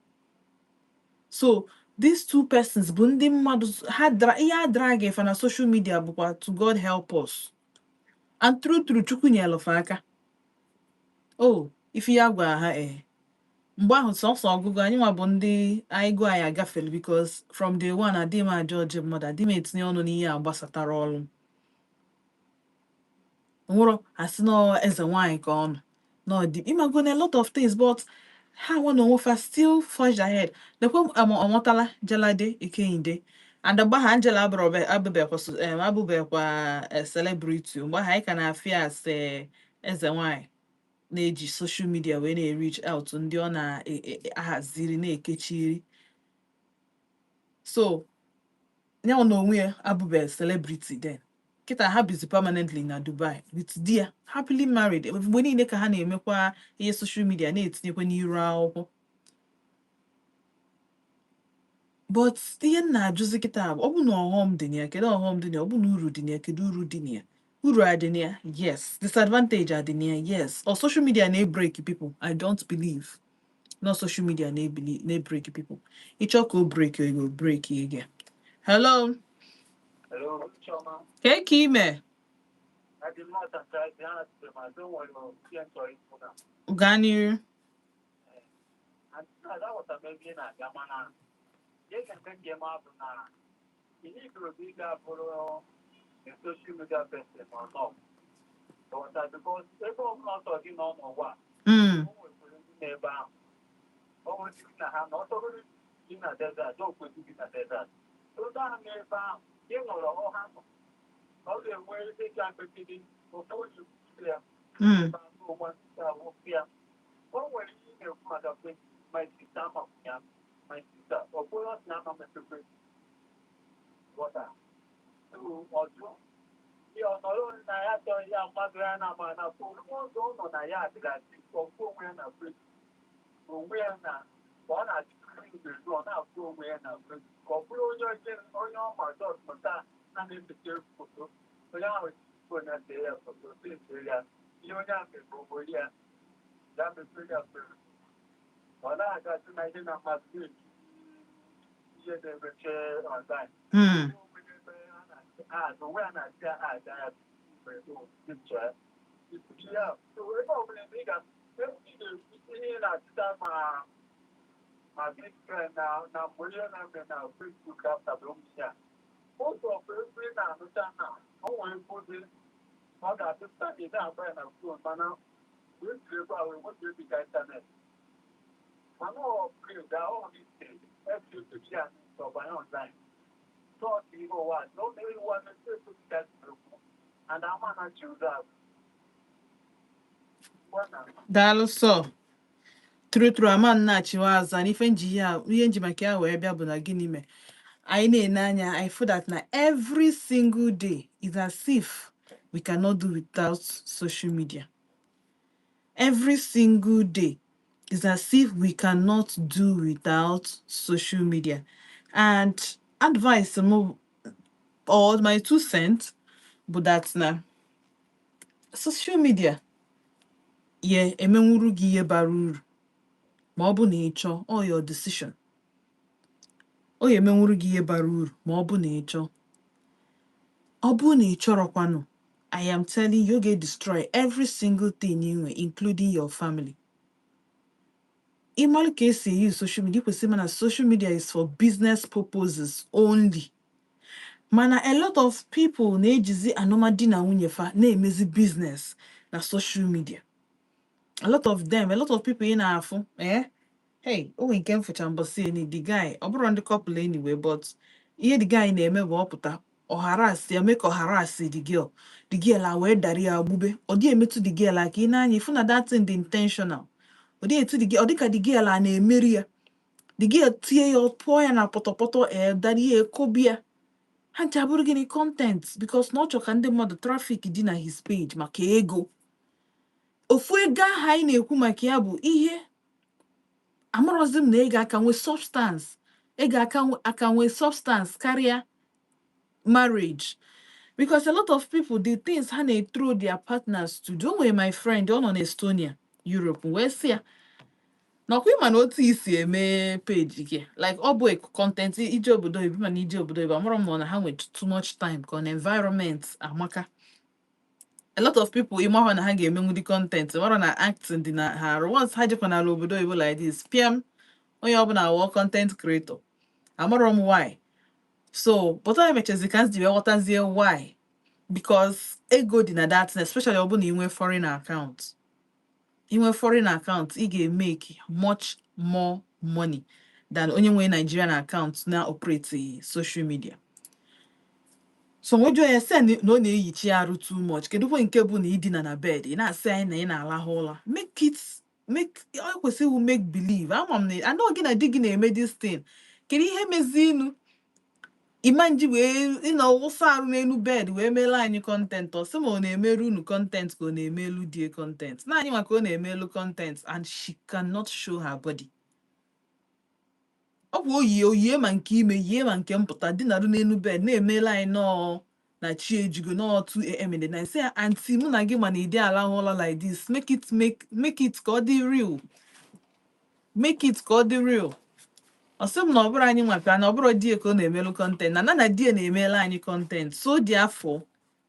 So these two persons bụ ndị mmadụ ha ihe a drag fa na social media bụkwa to God help us. And true true, Chukwu nyelụ fa aka. Oh, ife ya gwara ha, ee, mgbe ahụ sọsọ ọgụgụ anyị nwa bụ ndị anyị gụọ, anyị agafere, because from day one adịghị m aja ọjị mmadụ, adịghị m etinye ọnụ n'ihe a gbasatara ọrụ m. Nwụrụ asị nọ eze nwaanyị ka ọ nọ nọ dị ịmago na a lot of things, but ha nwa na onwe fa still forged ahead. Lekwe Ọmọtala Jalade Ikeyinde and mgbe ahụ Angela abụbekwa abụbekwa celebrity. Mgbe ahụ anyị ka na-afịa as eze nwaanyị na-eji social media wee na-reach out ndị ọ na-ahaziri na-ekechiri. So ya na onwe ya abụbe celebrity then. Kịta ha bizi permanently na Dubai with di ya, happily married. Mgbe niile ka ha na-emekwa ihe social media, na-etinyekwa n'iru akwụkwọ. But ihe m na-ajụzi kịta bụ, ọ bụ na ọghọm dị na ya, kedu ọghọm dị na ya? Ọ bụ na uru dị na ya, kedu uru dị na ya? Uru adị na ya, yes. Disadvantage adị na ya, yes. Or social media na-break people? I don't believe no social media na-break people. Ịchọ ka o break you, go break you again. Hello? Hello, Chioma. Ka ka ime? I did not try to ask them. I don't want to see and ikwu na. Gaa n'iru. And that was a maybe na Gamana. Ihe ga-eme ka eme bụ na ihe iburu bụ ị ga-abụrụ a social media person or not. But that because ebe ọbụla ọsọ gị nọ n'ụwa, o nwekwara ndị n'ebe ahụ. Ọ nwere ndị na ha na ọsọgoro gị na desert, o kwesịrị gị na desert. Ndị ahụ n'ebe ahụ, ị nọrọ ọha nọ. Ọ ga-enwe ịga mkpekide ofu onye ya. Ebe ahụ onwe ya. O nwere ihe ị na-ekwu maka my sister ama ya, my sister, ọ bụrụ ọ sị na ama mepekwe water. So ọjụ ihe ọ nọrọ na ya chọrọ ya mmadụ ya na ama na phone ụzọ ọ nọ na ya adịgasị ọfụ onwe ya na Facebook, onwe ya na ka ọ na-achị ezu, ọ na-afụ onwe ya na Facebook, ka ọ bụrụ onye onye ọ ma just pụta na na-esete foto onye ahụ, phone ya see ya foto, see ya ihe onye ahụ mepere obodo ya ya mepere ya Facebook, ọ na-agazi na ihe na mmasị ihe na-emeche online. Onwe ya na-asị aja ya picture ya. So ebe ọbụla ị ga ihe na-achịta ma big friend na mgbe ihe na-eme na Facebook after bụ ụmụ ya ụzọ bụ ebe ị na-anụcha na o nwere ebe dị ọ ga-atụta gị na-agba ya na phone, mana wee jiri ebe a wee nweta ebiga internet, mana ọ upgrade ọ ebe ya ọbanye online tọọtụ ihe ụwa na o mere iwu na etu ekwu and ama na chi ụzọ azụ. Daalụ. Sọ true true, ama nna-achịwa aza n'ife nji ya. Ihe nji maka ya wee bịa bụ na gịnị mee anyị na-ene anya, anyị feel that na every single day is as if we cannot do without social media. Every single day is as if we cannot do without social media. And advice m or my two cents bụ that na social media ye emenwuru gị ihe bara uru ma ọ bụ na ị chọọ. All your decision. O ya emenwuru gị ihe bara uru ma ọ bụ na ị chọọ. Ọ bụrụ na ị chọrọkwanụ, I am telling you, ga destroy every single thing you nwe, including your family. Ịmalụ ka esi use social media, ị kwesịrị ịma na social media is for business purposes only. Mana a lot of people na-ejizi alụmdi na nwunye fa na-emezi business na social media. A lot of them, a lot of people ị na-afụ, hey, o nwere nke m fụcha mbọsị eni, the guy, ọ bụrụ ndị couple anyway, but ihe the guy na-eme bụ ọ pụta, ọ harass ya, mee ka ọ harass the girl, the girl a wee dara ya gbube. Ọ dị emetụ the girl aka. Ị na-anya ịfụ na that thing dị intentional. Ọ dị etu the girl, ọ dịka the girl a na-emeri ya. The girl tie ya, ọ pụọ ya na pọtọpọtọ, ee, dara ya, ekobi ya. Ha ncha bụrụ gịnị? Content, because na ọ chọ ka ndị mmadụ traffic dị na his page maka ego. Ofu ego ahụ anyị na-ekwu maka ya bụ ihe amarọzi m na ego aka nwee substance, ego aka nwee substance karịa marriage, because a lot of people, the things ha na-throw their partners to do. O nwere my friend, ọ nọ na Estonia, Europe, wee sị ya na ọ bụrụ na Nakwa ịma na otu isi eme page gị, like ọ bụ content ije obodo oyibo, mana ije obodo oyibo, amụrụ m na ha nwe too much time ka ọ na environment amaka. A lot of people, ịma na ha ga-emenwu dị content, mara na acting dị na ha arụ. Once ha jekwa n'ala obodo oyibo like this, piam, onye ọbụla wụọ content creator. Amarọ m why. So but I mechazi ka m ji wee ghọtazie why, because ego dị na that thing, especially ọ bụ na ị nwee foreign account. Inwe foreign account, ị ga-emake much more money than onye nwere Nigerian account na operate social media. So nwejuo ya sị na ọ na-eyichi arụ too much. Kedụkwa nke bụ na idina na bed, ị na-asị anyị na ị na-alahụ ụra? Make it make ọ kwesịrị iwu make believe. Ama m na anọ gị na di gị na-eme this thing. Kedu ihe mezinu ịma nji wee ịnọ wụsa arụ n'elu bed wee meela anyị content? Ọ sị ma ọ na-emeru unu content ka ọ na-emelu die content na anyị, maka ọ na-emelu content and she cannot show her body. Ọ bụ oyie oyie ma nke ime yie ma nke mpụta, dinarụ n'elu bed na-emela anyị nọọ na chi ejigo nọọ 2 a.m. in the night. Sị ya, "Aunty, mụ na gị ma na ịdị alahụ ụra like this. Make it make it ka ọ dị real, make it ka ọ dị real." Ọ sị m na ọ bụrụ anyị nwaka na ọ bụrụ die ka ọ na-emelu content, na die na-emela anyị content. So dị afọ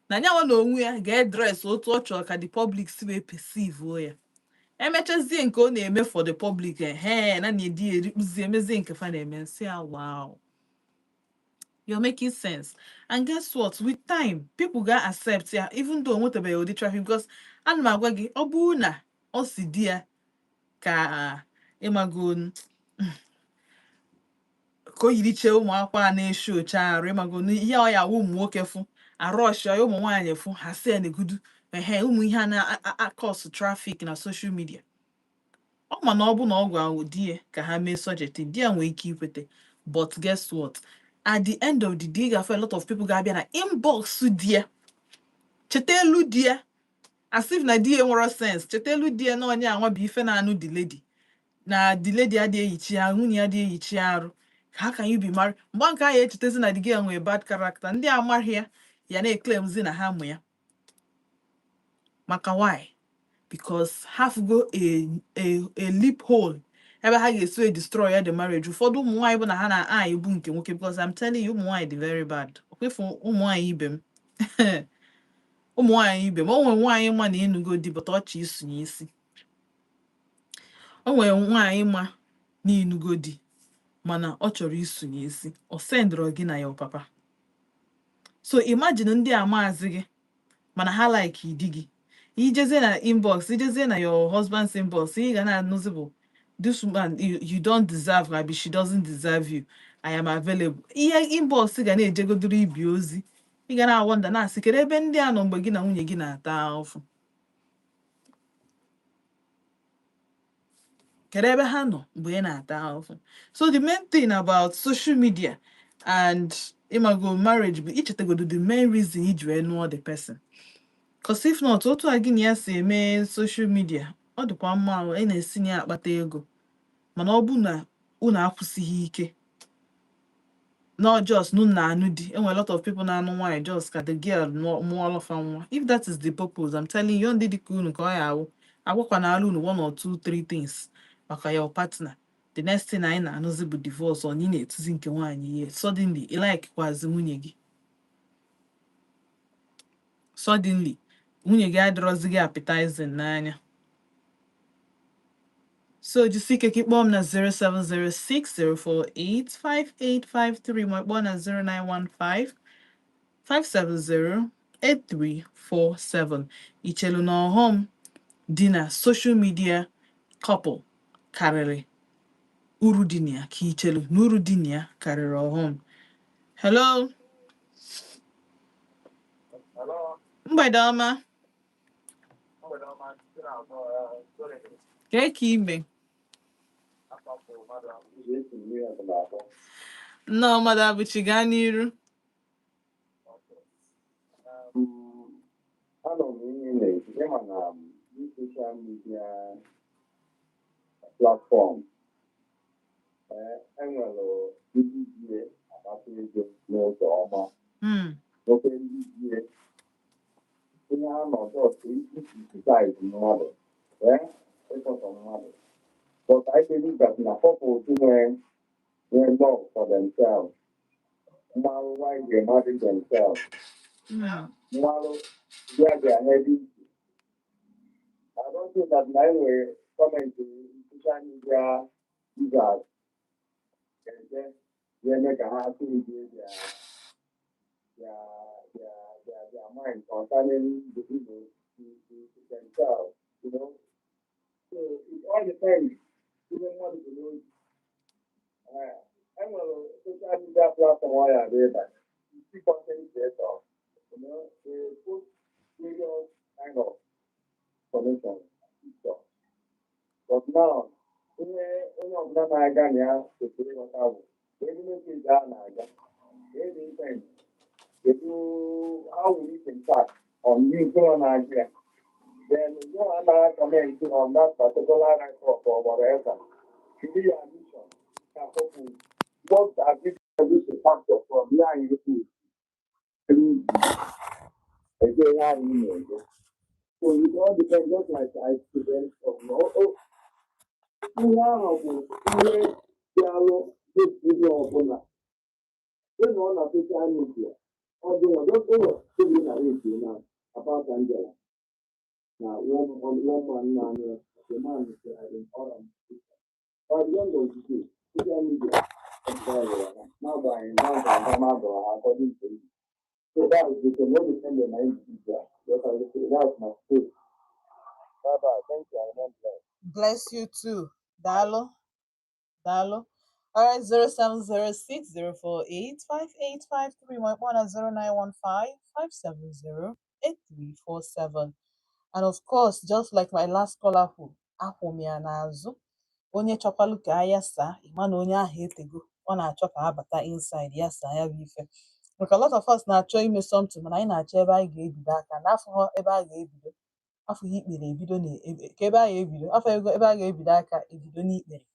na nyanwa na onwe ya ga-edress otu ọ chọrọ ka the public si wee perceive ya. Emechazie nke ọ na-eme for the public, ehe, na na-edi ya erikpuzie, emezie nke fa na-eme. Nsị ya, "Wow, you're making sense." And guess what? With time, people ga accept ya, even though o nwetabeghị ụdị traffic, because ana m agwa gị, ọ bụrụ na ọ si di ya ka ịmago ka o yiriche ụmụ akwa a na-eshi oche arụ, ịmago ihe ọ ya wụ, ụmụ nwoke fụ arọshị ya, ụmụ nwaanyị fụ ha si ya na-egudu ehe, ụmụ ihe a na-acause traffic na social media. Ọ ma na ọ bụ na ọ gwa di ya ka ha mee such a thing, di ya nwee ike ikwete. But guess what? At the end of the day, ị ga-afụ a lot of people ga-abịa na inbox di ya, cheta elu di ya, as if na di ya nwere sense, cheta elu di ya na onye anwa bụ ife na-anụ the lady, na the lady adịghị ehichi ya, nwunye ya adịghị ehichi arụ. How can you be married? Mgbe nke ahụ echetezi na the girl nwere bad character, ndị amaghị ya ya na-eclaimzi na ha mụ ya. Maka why? Because ha fugo a loophole ebe ha ga-esi wee destroy ya, the marriage. Ụfọdụ ụmụ nwaanyị bụ na ha na-aya bụ nke nwoke, because I'm telling you, ụmụ nwaanyị dị very bad. Okwefu ụmụ nwaanyị ibe m, ụmụ nwaanyị ibe m, o nwere nwaanyị ma na ịnụgo di, but ọchị isonye isi. O nwere nwaanyị ma na ịnụgo di, mana ọ chọrọ isonye isi, ọ sendịrọ gị na your papa. So imagine ndị a maazị gị, mana ha like di gị. Ijezie na inbox, ijezie na your husband's inbox, ị ga na-anụzi bụ, "This woman, you don't deserve her," abi, "She doesn't deserve you. I am available." Ihe inbox ga na-ejegodoro ibi ozi, ị ga na-awonder, na-asị, kedu ebe ndị a nọ mgbe gị na nwunye gị na-ata ahụhụ? Kedu ebe ha nọ mgbe ị na-ata ahụhụ? So the main thing about social media and ịmago marriage bụ ichetagodo the main reason iji wee nụọ the person. 'Cause if not, otu a gị na ya si eme social media, ọ dịkwa mma, ị na-esi na ya akpata ego, mana ọ bụ na unu akwụsịghị ike, not just nu na-anụ di. Enwere a lot of people na-anụ nwaanyị just ka the girl mụọlụ fa nwa. If that is the purpose, I'm telling you, ndị dịka unu ka ọ ya awụ agwakwa na alụ unu one or two three things maka your partner. The next thing anyị na-anụzi bụ divorce. Ọ na ị na-etizi nke nwaanyị ihe, suddenly ị like kwazi nwunye gị, suddenly nwunye gị adịrọzi gị appetizing n'anya. So jisi ike ka ịkpọọ m na 07060485853, ma kpọọ na 0915 570 8347. Ichelu na ọghọm dị na social media couple karịrị uru dị na ya, ka ichelu na uru dị na ya karịrị ọghọm? Hello. Hello. Mgbede ọma. Mgbede ọma, site na abụọ, sorry. Kee ka ime? Afọ bụ mmadụ abụọ, esi mmiri ọbụla atọ. Nnọọ, mmadụ abụchi, gaa n'iru. Anọ m ihe na-ekwu, ịma na this social media platform, enwere ndị ji akpata ego n'ụzọ ọma, nwoke ndị ji ihe a nọ just icriticize mmadụ, ịkọtọ mmadụ. But I believe that na couples nwere love for themselves, mmalụ why they marry themselves, mmalụ where they are heading to. I don't think that na enwere comment social media users ga-eje ga-eme ka ha change their mind concerning the people to themselves. So it all depends. Ihe mmadụ bụ n'obi. Enwere social media platform ọ ya dị ịba. You see content creators, they post various kind of information, picture. But now, ihe onye ọbụla na-aga na ya kwesịrị ịghọta bụ ebe message a na-aga, ebe intent, kedu how will it impact on you nke ọ na-aga ya. Then you are comment on that particular write-up or whatever. Should be your mission. What has this this factor from here you to again na-ege. So it all depends, just like I present from oh, ihe ahụ bụ ihe dị alụ ihe ọbụla. Ị nọ na social media, ọ dị nwa just ụlọ obi na redio na about Angela na one man na the man is in orange. By the end of the day, social media n'agbanyeghị na according to you. So that is the no depend on my individual. Yes, I will say that's my story. Bye bye. Thank you. I remain blessed. Bless you too. Daalụ, daalụ. All right, 07060485853 1 0915 570 8347. And of course, just like my last caller kwuru, akwụ m ya n'azụ. Onye chọkwalụ ka ya saa, ịma na onye ahụ etego, ọ na-achọ ka abata inside ya saa ya bụ ife. Maka a lot of us na-achọ ime something, mana anyị na-achọ ebe anyị ga-ebido aka n'afọ, ebe a ga-ebido afọ ikpere ebido na ka ebe a ga-ebido afọ ebe a ga-ebido aka ebido n'ikpere.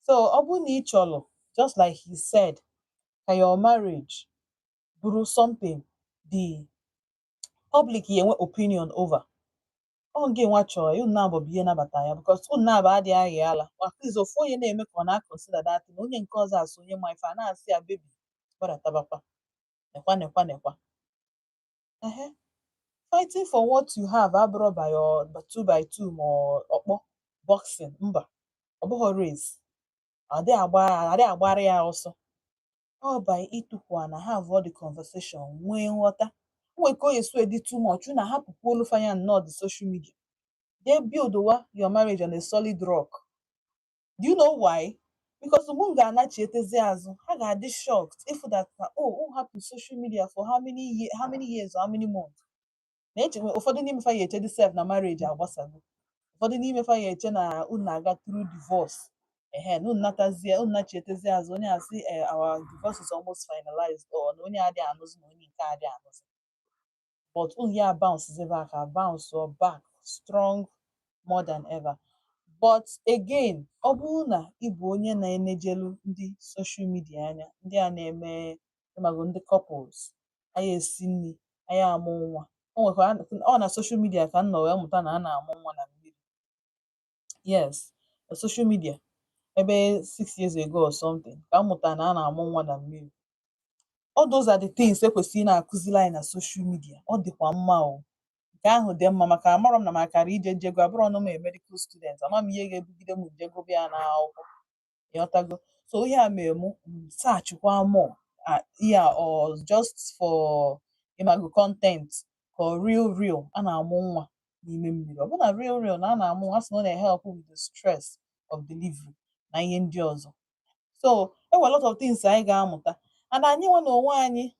So ọ bụrụ na ị chọrọ, just like he said, ka your marriage bụrụ something the public ya enwe opinion over, ọ gị nwa chọrọ ya, unu na-abụ bụ ihe nabata ya, because unu na-abụ adịghị ayị ala. At least ofu onye na-eme ka ọ na-consider that thing, onye nke ọzọ asị onye ma ife a na-asị ya, "Baby, gbadatabakwa, nekwa, nekwa, nekwa." Ehe, fighting for what you have abụrụ by your two by two ma ọ ọkpọ boxing, mba, ọ bụghị race, adịghị agba, adịghị agbara ya ọsọ. Ọ by ịtụkwu na have all the conversation, nwee nghọta nwee ka o esi dị too much, unu ahapụkwa olu fanya nnọọ the social media. They build wa your marriage on a solid rock. Do you know why? Because mgbe m ga-anachietezi azụ, ha ga-adị shocked if that na, oh, who hapụ social media for how many year, how many years or how many months. Na-eche ụfọdụ n'ime fa ya eche dị sef na marriage agbasago, ụfọdụ n'ime fa ya eche na unu na-aga through divorce. Ehe, na unu natazie, unu nachietezi azụ, onye asị, "Eh, our divorce is almost finalized," or na onye adịghị anụzi na onye nke adịghị anụzi. But unu ya bounce back, bounce or back strong more than ever. But again, ọ bụrụ na ị bụ onye na-enejelu ndị social media anya, ndị a na-eme ịmago ndị couples anyị esi nri, anyị amụ nwa, o nwekwa ọ na social media ka m nọ wee mụta na a na-amụ nwa na mmiri. Yes, na social media ebe 6 years ago or something ka m mụtara na a na-amụ nwa na mmiri. All those are the things ekwesịrị ị na-akụziri anyị na social media. Ọ dịkwa mma o, nke ahụ dị mma, maka amarọ m na m akara ije njego abụrọ nụ m a medical student, ama m ihe ga-ebugide m nje gụba ya n'akwụkwọ, ịghọtago? So ihe a mere mụ searchkwa more, ihe a or just for ịmago content ka ọ real real a na-amụ nwa n'ime mmiri. Ọ bụ na real real na a na-amụ nwa, a sị na ọ na-help with the stress of delivery na ihe ndị ọzọ. So e nwere a lot of things anyị ga-amụta, and anyị nwa na onwe anyị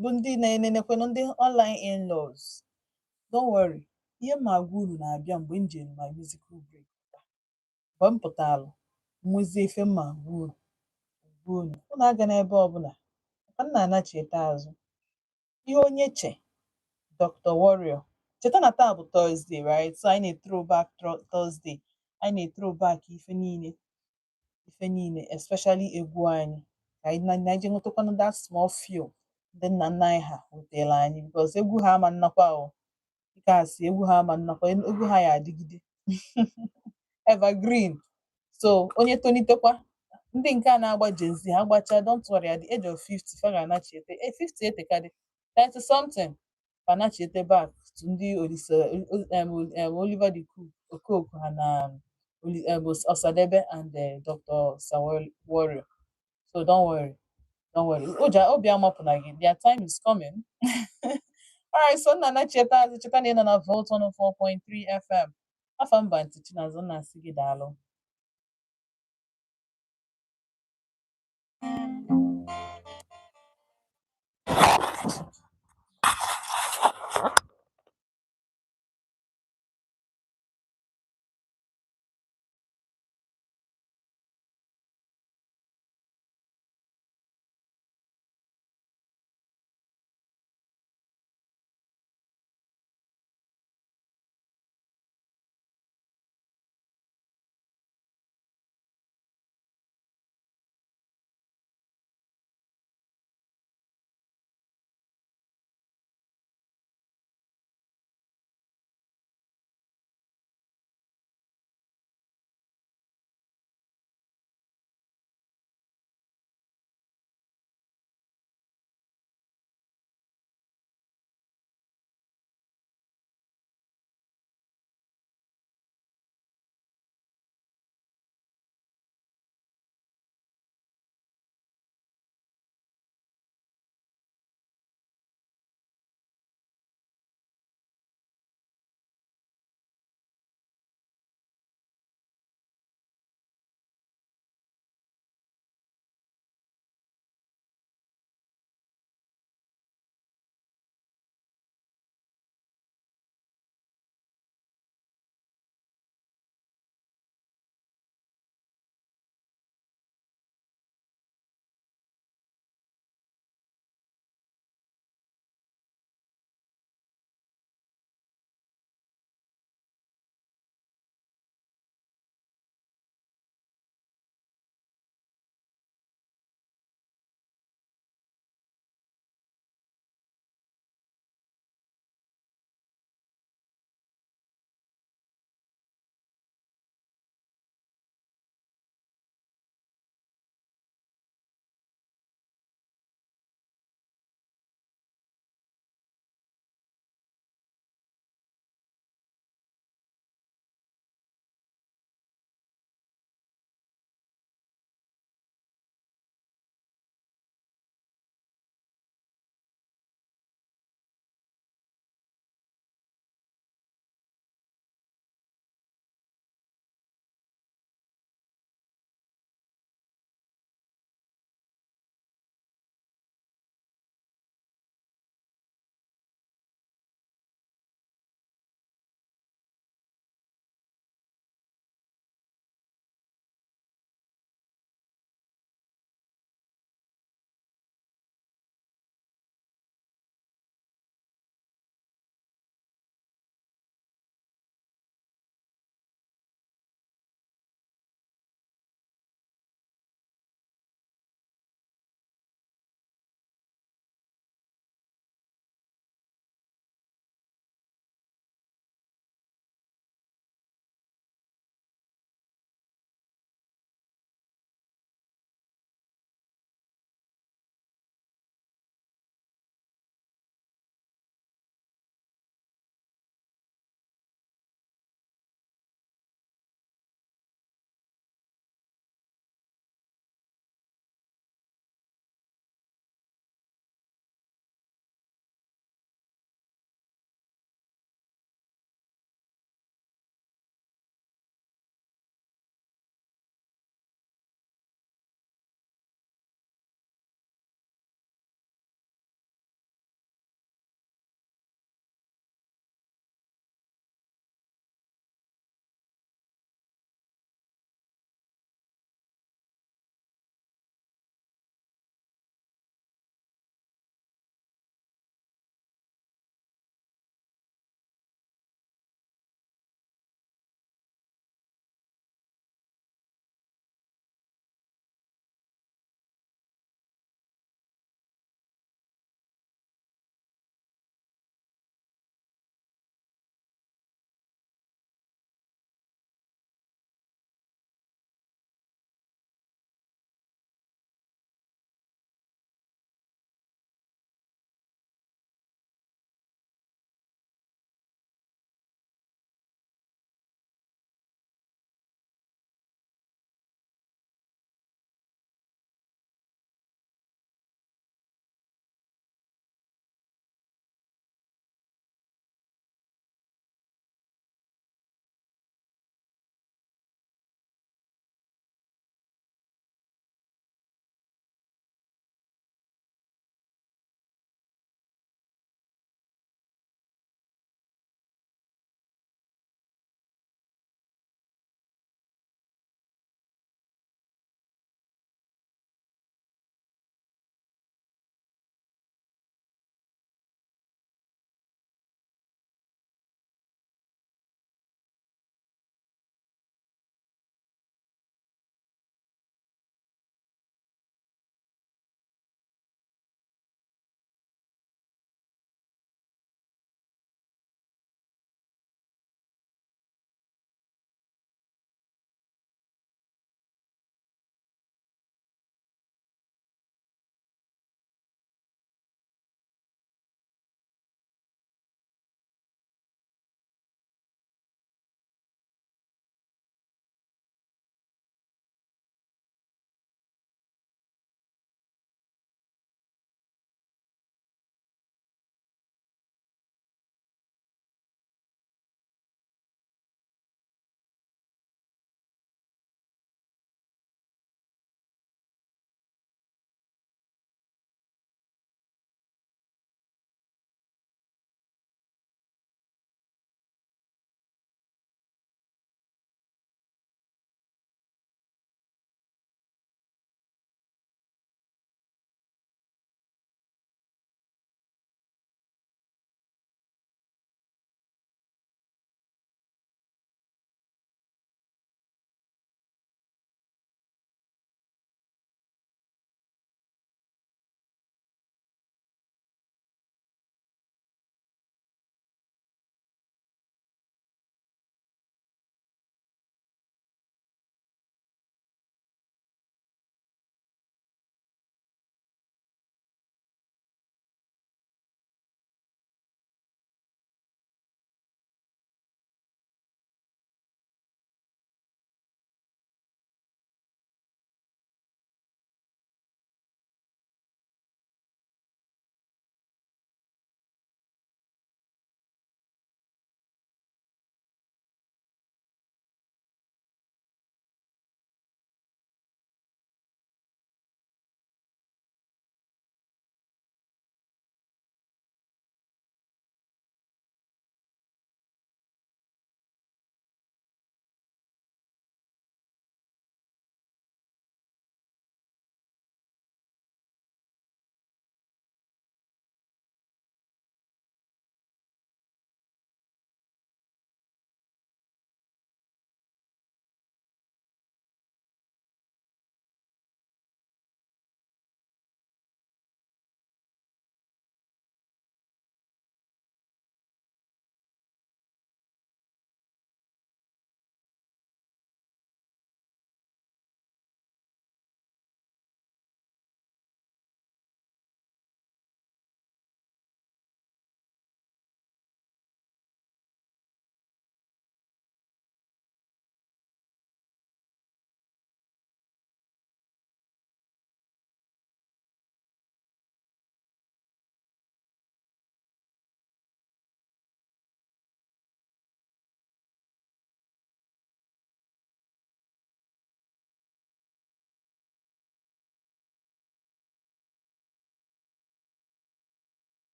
bụ ndị na-enenekwanụ ndị online in-laws. Don't worry, ihe m agwa unu na-abịa mgbe m jere my musical break. Mgbe m pụtalụ nwezie ife m ma agwa unu, gwa unu. Unu aga n'ebe ọbụla maka m na-anachiete azụ ihe onye che Dr. Warrior. Cheta na taa bụ Thursday, right? So anyị na-throw back Thursday, anyị na-throw back ife niile, ife niile, especially egwu anyị, ka anyị na anyị je nwetakwanụ that small feel ndị nna nna anyị ha wetara anyị, because egwu ha ama nnakwa o. Dịka asị egwu ha ama nnakwa, egwu ha ya adịgide. Evergreen. So onye tonitekwa, ndị nke a na-agba Gen Z, ha gbachaa, don't worry, at the age of 50 fa ga-anachiete, 50 etekadị, 30 something, fa anachiete back to ndị Olise, Oliver de Okooko ha na Osadebe and Dr. Warrior. So don't worry, don't worry. Ụjọ obi amapụna gị, their time is coming. Alright, so nna anachiete azụ. Cheta na ị nọ na Volt 104.3 FM. Afa mba ntị Chinazụ nna asị gị daalụ.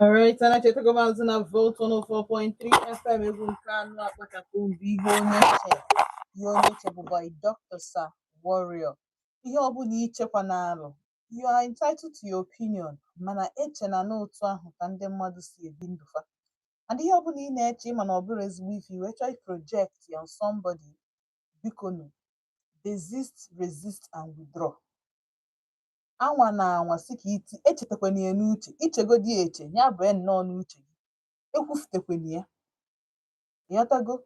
Alright, ana chetago maazị na Volt 104.3 FM. Egwu nke anọ akpachapụ mbụ, ihe onye che, ihe onye che bụ by Dr. Sir Warrior. Ihe ọbụla ichekwa n'alụ, you are entitled to your opinion, mana eche na n'otu ahụ ka ndị mmadụ si ebi ndụ fa. And ihe ọbụla ị na-eche, ịma na ọ bụrụ ezigbo ife i wee chọọ project ya on somebody, biko nụ, desist, resist and withdraw. Anwa na anwa si ka iti echetakwana ya n'uche, ichegodi ya eche ya bụ nnọọ n'uche gị, ekwufutekwana ya. Ịghọtago?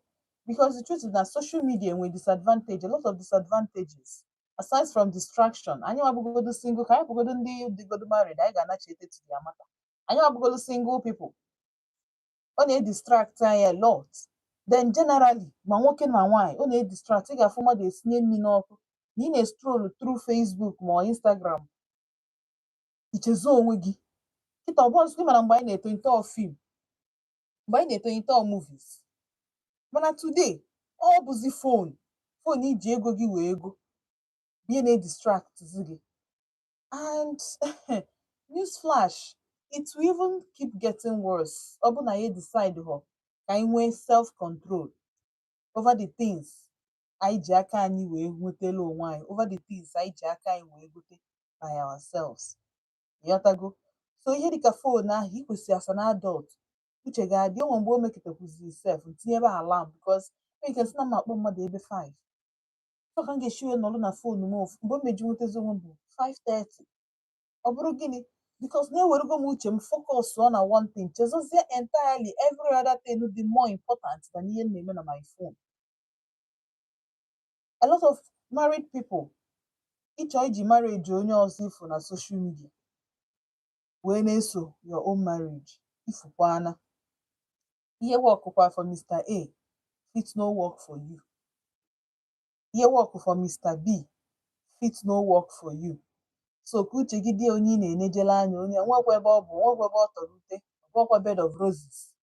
Because the truth is na social media nwere disadvantage, a lot of disadvantages aside from distraction. Anyị nwabụgodo single, ka anyị bụgodo ndị dịgodo married, anyị ga-anachete to their matter. Anyị nwabụgodo single people, ọ na-edistract anyị a lot. Then generally, ma nwoke ma nwaanyị, ọ na-edistract. Ị ga-afụ mmadụ esinye nri n'ọkụ na ị na-escroll through Facebook ma ọ Instagram, ichezo onwe gị. Kịta ọ bụ ọzọ, ịmara mgbe anyị na-etolite, ọ film, mgbe anyị na-etolite, ọ movies, mana today ọ bụzi phone. Phone iji ego gị wee ego ihe na-edistract gị. And news flash, it will even keep getting worse ọ bụ na ya decide họ ka anyị nwee self control over the things anyị ji aka anyị wee nwetala onwe anyị, over the things anyị ji aka anyị wee gote by ourselves. Ịghọtago? So ihe dịka phone ahụ, ị kwesịrị as an adult uche ga-adị onwe. Mgbe o mekọtakwuzi sef, ntinyebe alarm, because enwere ike sị na m akpọ mmadụ ebe 5 so ka m ga-esi wee nọrọ na phone m ofu mgbe m meji nwetazi onwe m bụ 5:30. Ọ bụrụ gịnị? Because na-ewerego m uche m focus on na one thing, chezozie entirely every other thing dị more important than ihe m na-eme na my phone. A lot of married people, ịchọ iji marriage onye ọzọ ifo na social media wee na-eso your own marriage, ifukwana ihe work for Mr. A fit no work for you, ihe work for Mr. B fit no work for you. So ka uche gị dị onye ị na-enejele anya, onye nwekwa ebe ọ bụ, nwekwa ebe ọ tọrọ ute. Ọ bụrụkwa bed of roses,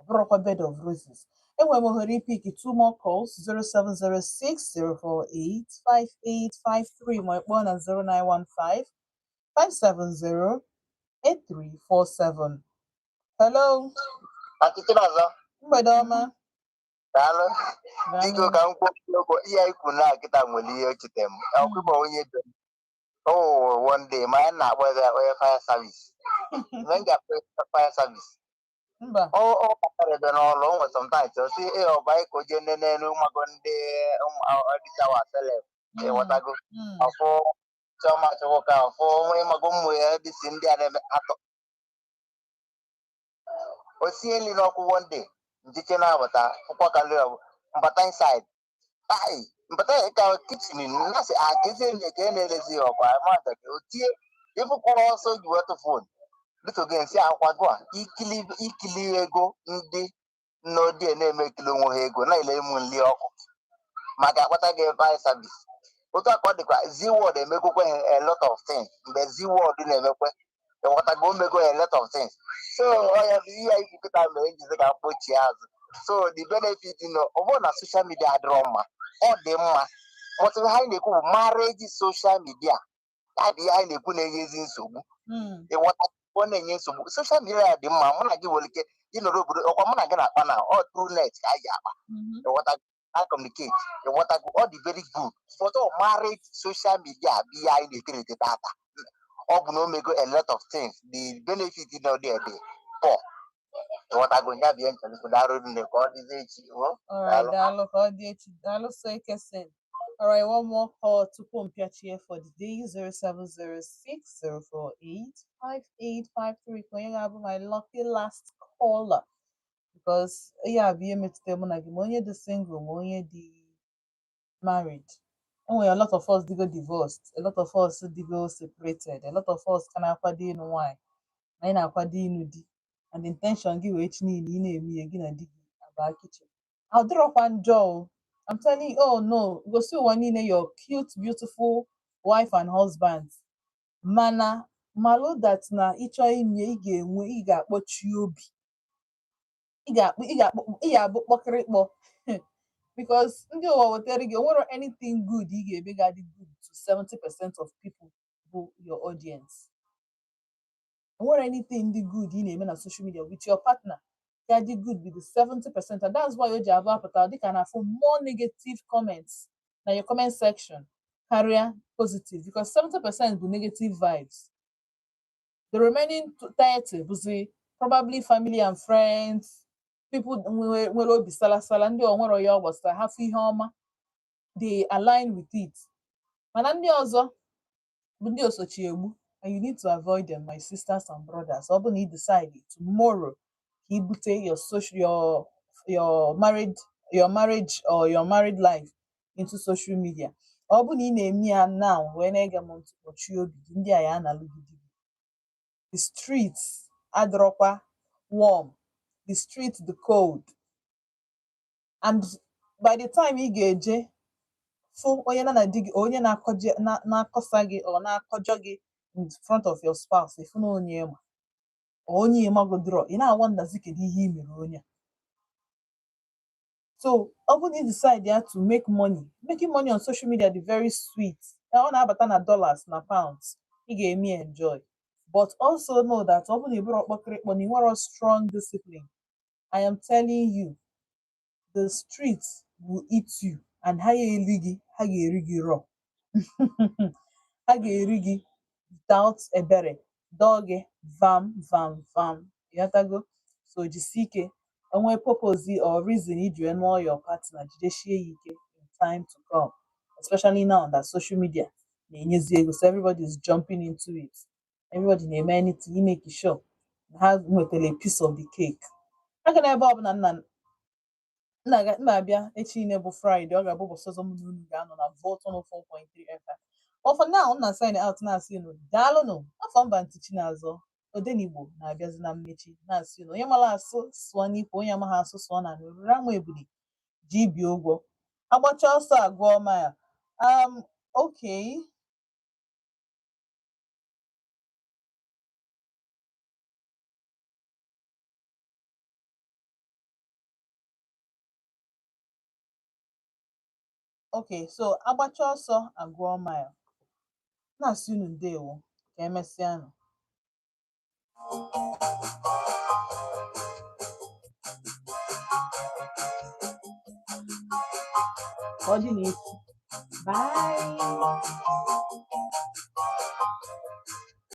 ọ bụrụkwa bed of roses. Enwere m ohere ipick two more calls: 0706 048 5853, ma ị kpọọ na 0915 570 8347. Hello. Ọtụtụ ọzọ. Mgbede ọma. Daalụ. Biko, Daalụ. ka m kwuo okwu. Ihe anyị kwuru na kịta nwere ihe o cheta m. Ọkụ onye be m o one day, ma anyị na-akpọ ya onye fire service. Mgbe m ga-akpọ ya fire service, Mba. ọ kpatara ebe n'ọlụ o nwere sometimes ọ sị ee, ọba anyị ka o jee nene n'ụmụago ndị ọdịchawa selef. Ịghọtago? Ọfụ Chiọma Chukwuka, ọfụ ịmago ụmụ ya dịsi ndị a na-eme atọ. O sie nri n'ọkụ one day, nchiche na-abata fụkwa ka nri ọbụ mbata inside ai mbata ka kitchen na-asị a kezi nri ka e na-elezi ya ọkwa mmadụ ka o tie ịfụkwara ọsọ ji wetụ phone dịka nsị akwago a ikili ikili ego ndị nnọdị na-eme ekili onwe ha ego na-ele ịmụ nli ọkụ maka akpata gị fire service. Otu a ka ọ dịkwa Zee World emegokwe ha a lot of things. Mgbe Zee World na-emekwe, ịghọtago, omego a lot of things. So ọ ya bụ ihe anyị kwukịta mere njizi ka mkpochie azụ. So the benefit nọ, ọ bụrụ na social media adịrọ mma, ọ dị mma, but ihe anyị na-ekwu bụ marriage social media ya bụ ihe anyị na-ekwu na-enye ezi nsogbu. Ịghọta? Ọ na-enye nsogbu. Social media dị mma. Mụ na gị nwere ike ịnọrọ obodo ọkwa mụ na gị na-akpa na ọ through net ka anyị ji akpa. Ịghọta? Na communicate. Ịghọtago? Ọ dị very good, but ọ marriage social media bụ ihe anyị na-eterete tata. Ọ bụ na o mego a lot of things, the benefit nọ there dị poor. Ịghọtago? Ya bụ ihe nchọrọ. Daalụ nne, ka ọ dịzie echi o. Alright, Daalụ. Daalụ, ka ọ dị echi. Daalụ so Ekesin. Alright, one more call tupu m pịachie for the day: 0706 048 5853. Ka onye ga-abụ my lucky last caller, because ihe a bụ ihe metụtara mụ na gị, ma onye dị single ma onye dị married. Enwere a lot of us dịgo divorced, a lot of us dịgo separated, a lot of us ka na-akwado ịnụ nwaanyị, anyị na-akwado ịnụ di, and intention gị wee chi niile ị na-eme ihe gị na di gị abaa kitchen. Ọ dịrọkwa njọ o. I'm telling you, oh no, gosi ụwa niile your cute, beautiful wife and husband. Mana malụ that na ịchọ ime, ị ga-enwe, ị ga-akpọchi obi, ị ga-akpọ, ị ga-abụ kpọkịrịkpọ, because ndị ụwa wetara gị, o nwero anything good ị ga-eme ga-adị good to 70% of people bụ your audience. Enwere anything dị good ị na-eme na social media with your partner ya dị good with the 70%, and that's why o ji abụ apụta dịka na-afụ more negative comments na your comment section karịa positive, because 70% bụ negative vibes. The remaining 30 bụzi probably family and friends, people nwere obi salasala, ndị o nwere ya ọ gbasara ha fụ ihe ọma, they align with it. Mana ndị ọzọ bụ ndị osochi egbu, and you need to avoid them, my sisters and brothers. Ọ bụ na ị decide tomorrow ka i bute your social your marriage or your married life into social media, ọ bụ na ị na-eme ya now wee na-ege m ntị, kpọchie obi gị. Ndị a ya analụ gị di gị. The streets adịrọkwa warm, the street the cold, and by the time ị ga-eje fụ onye na na di gị, onye na-akọje na-akọsa gị or na-akọjọ gị in front of your spouse, ịfụ na onye ịma or onye ịmagodoro, ị na-awonderzi kedu ihe ị mere onye a. So ọ bụrụ na ị decide ya to make money, making money on social media dị very sweet. Ọ na-abata na dollars na pounds, ị ga-eme ya enjoy, but also know that ọ bụrụ na ị bụrụ ọkpọkịrịkpọ na ị nwere strong discipline, I am telling you, the streets will eat you, and ha ga-eri gị, ha ga-eri gị raw, ha ga-eri gị without ebere, dọọ gị vam vam vam. Ịghọtago? So jisie ike. Enwee purpose or reason iji wee nụọ your partner, jidesie ya ike in time to come, especially now that social media na-enyezi ego. So everybody is jumping into it, everybody na-eme anything imake sure na ha nwetara a piece of the cake. Aga na ebe ọbụla nna nna abịa echi niile bụ Friday, ọ ga-abụ ụbọchị ọzọ mụ na unu ga-anọ na Volt 104.3 FM. But for now, m na sign out, na-asị unu daalụnụ. Afọ mba ntị Chinazọ Odenigbo na-abịazi na mmechi, na-asị unu onye mara asụ sụọ n'ikwe, onye amaghị asụ sụọ na oriri ama ebuli ji ibi ụgwọ agbacha ọsọ agụọ mile. Okay, so agbacha ọsọ agụọ mile. Na-asị unu ndewo, ka emesịanụ. Ka ọ dị n'echi. Bye.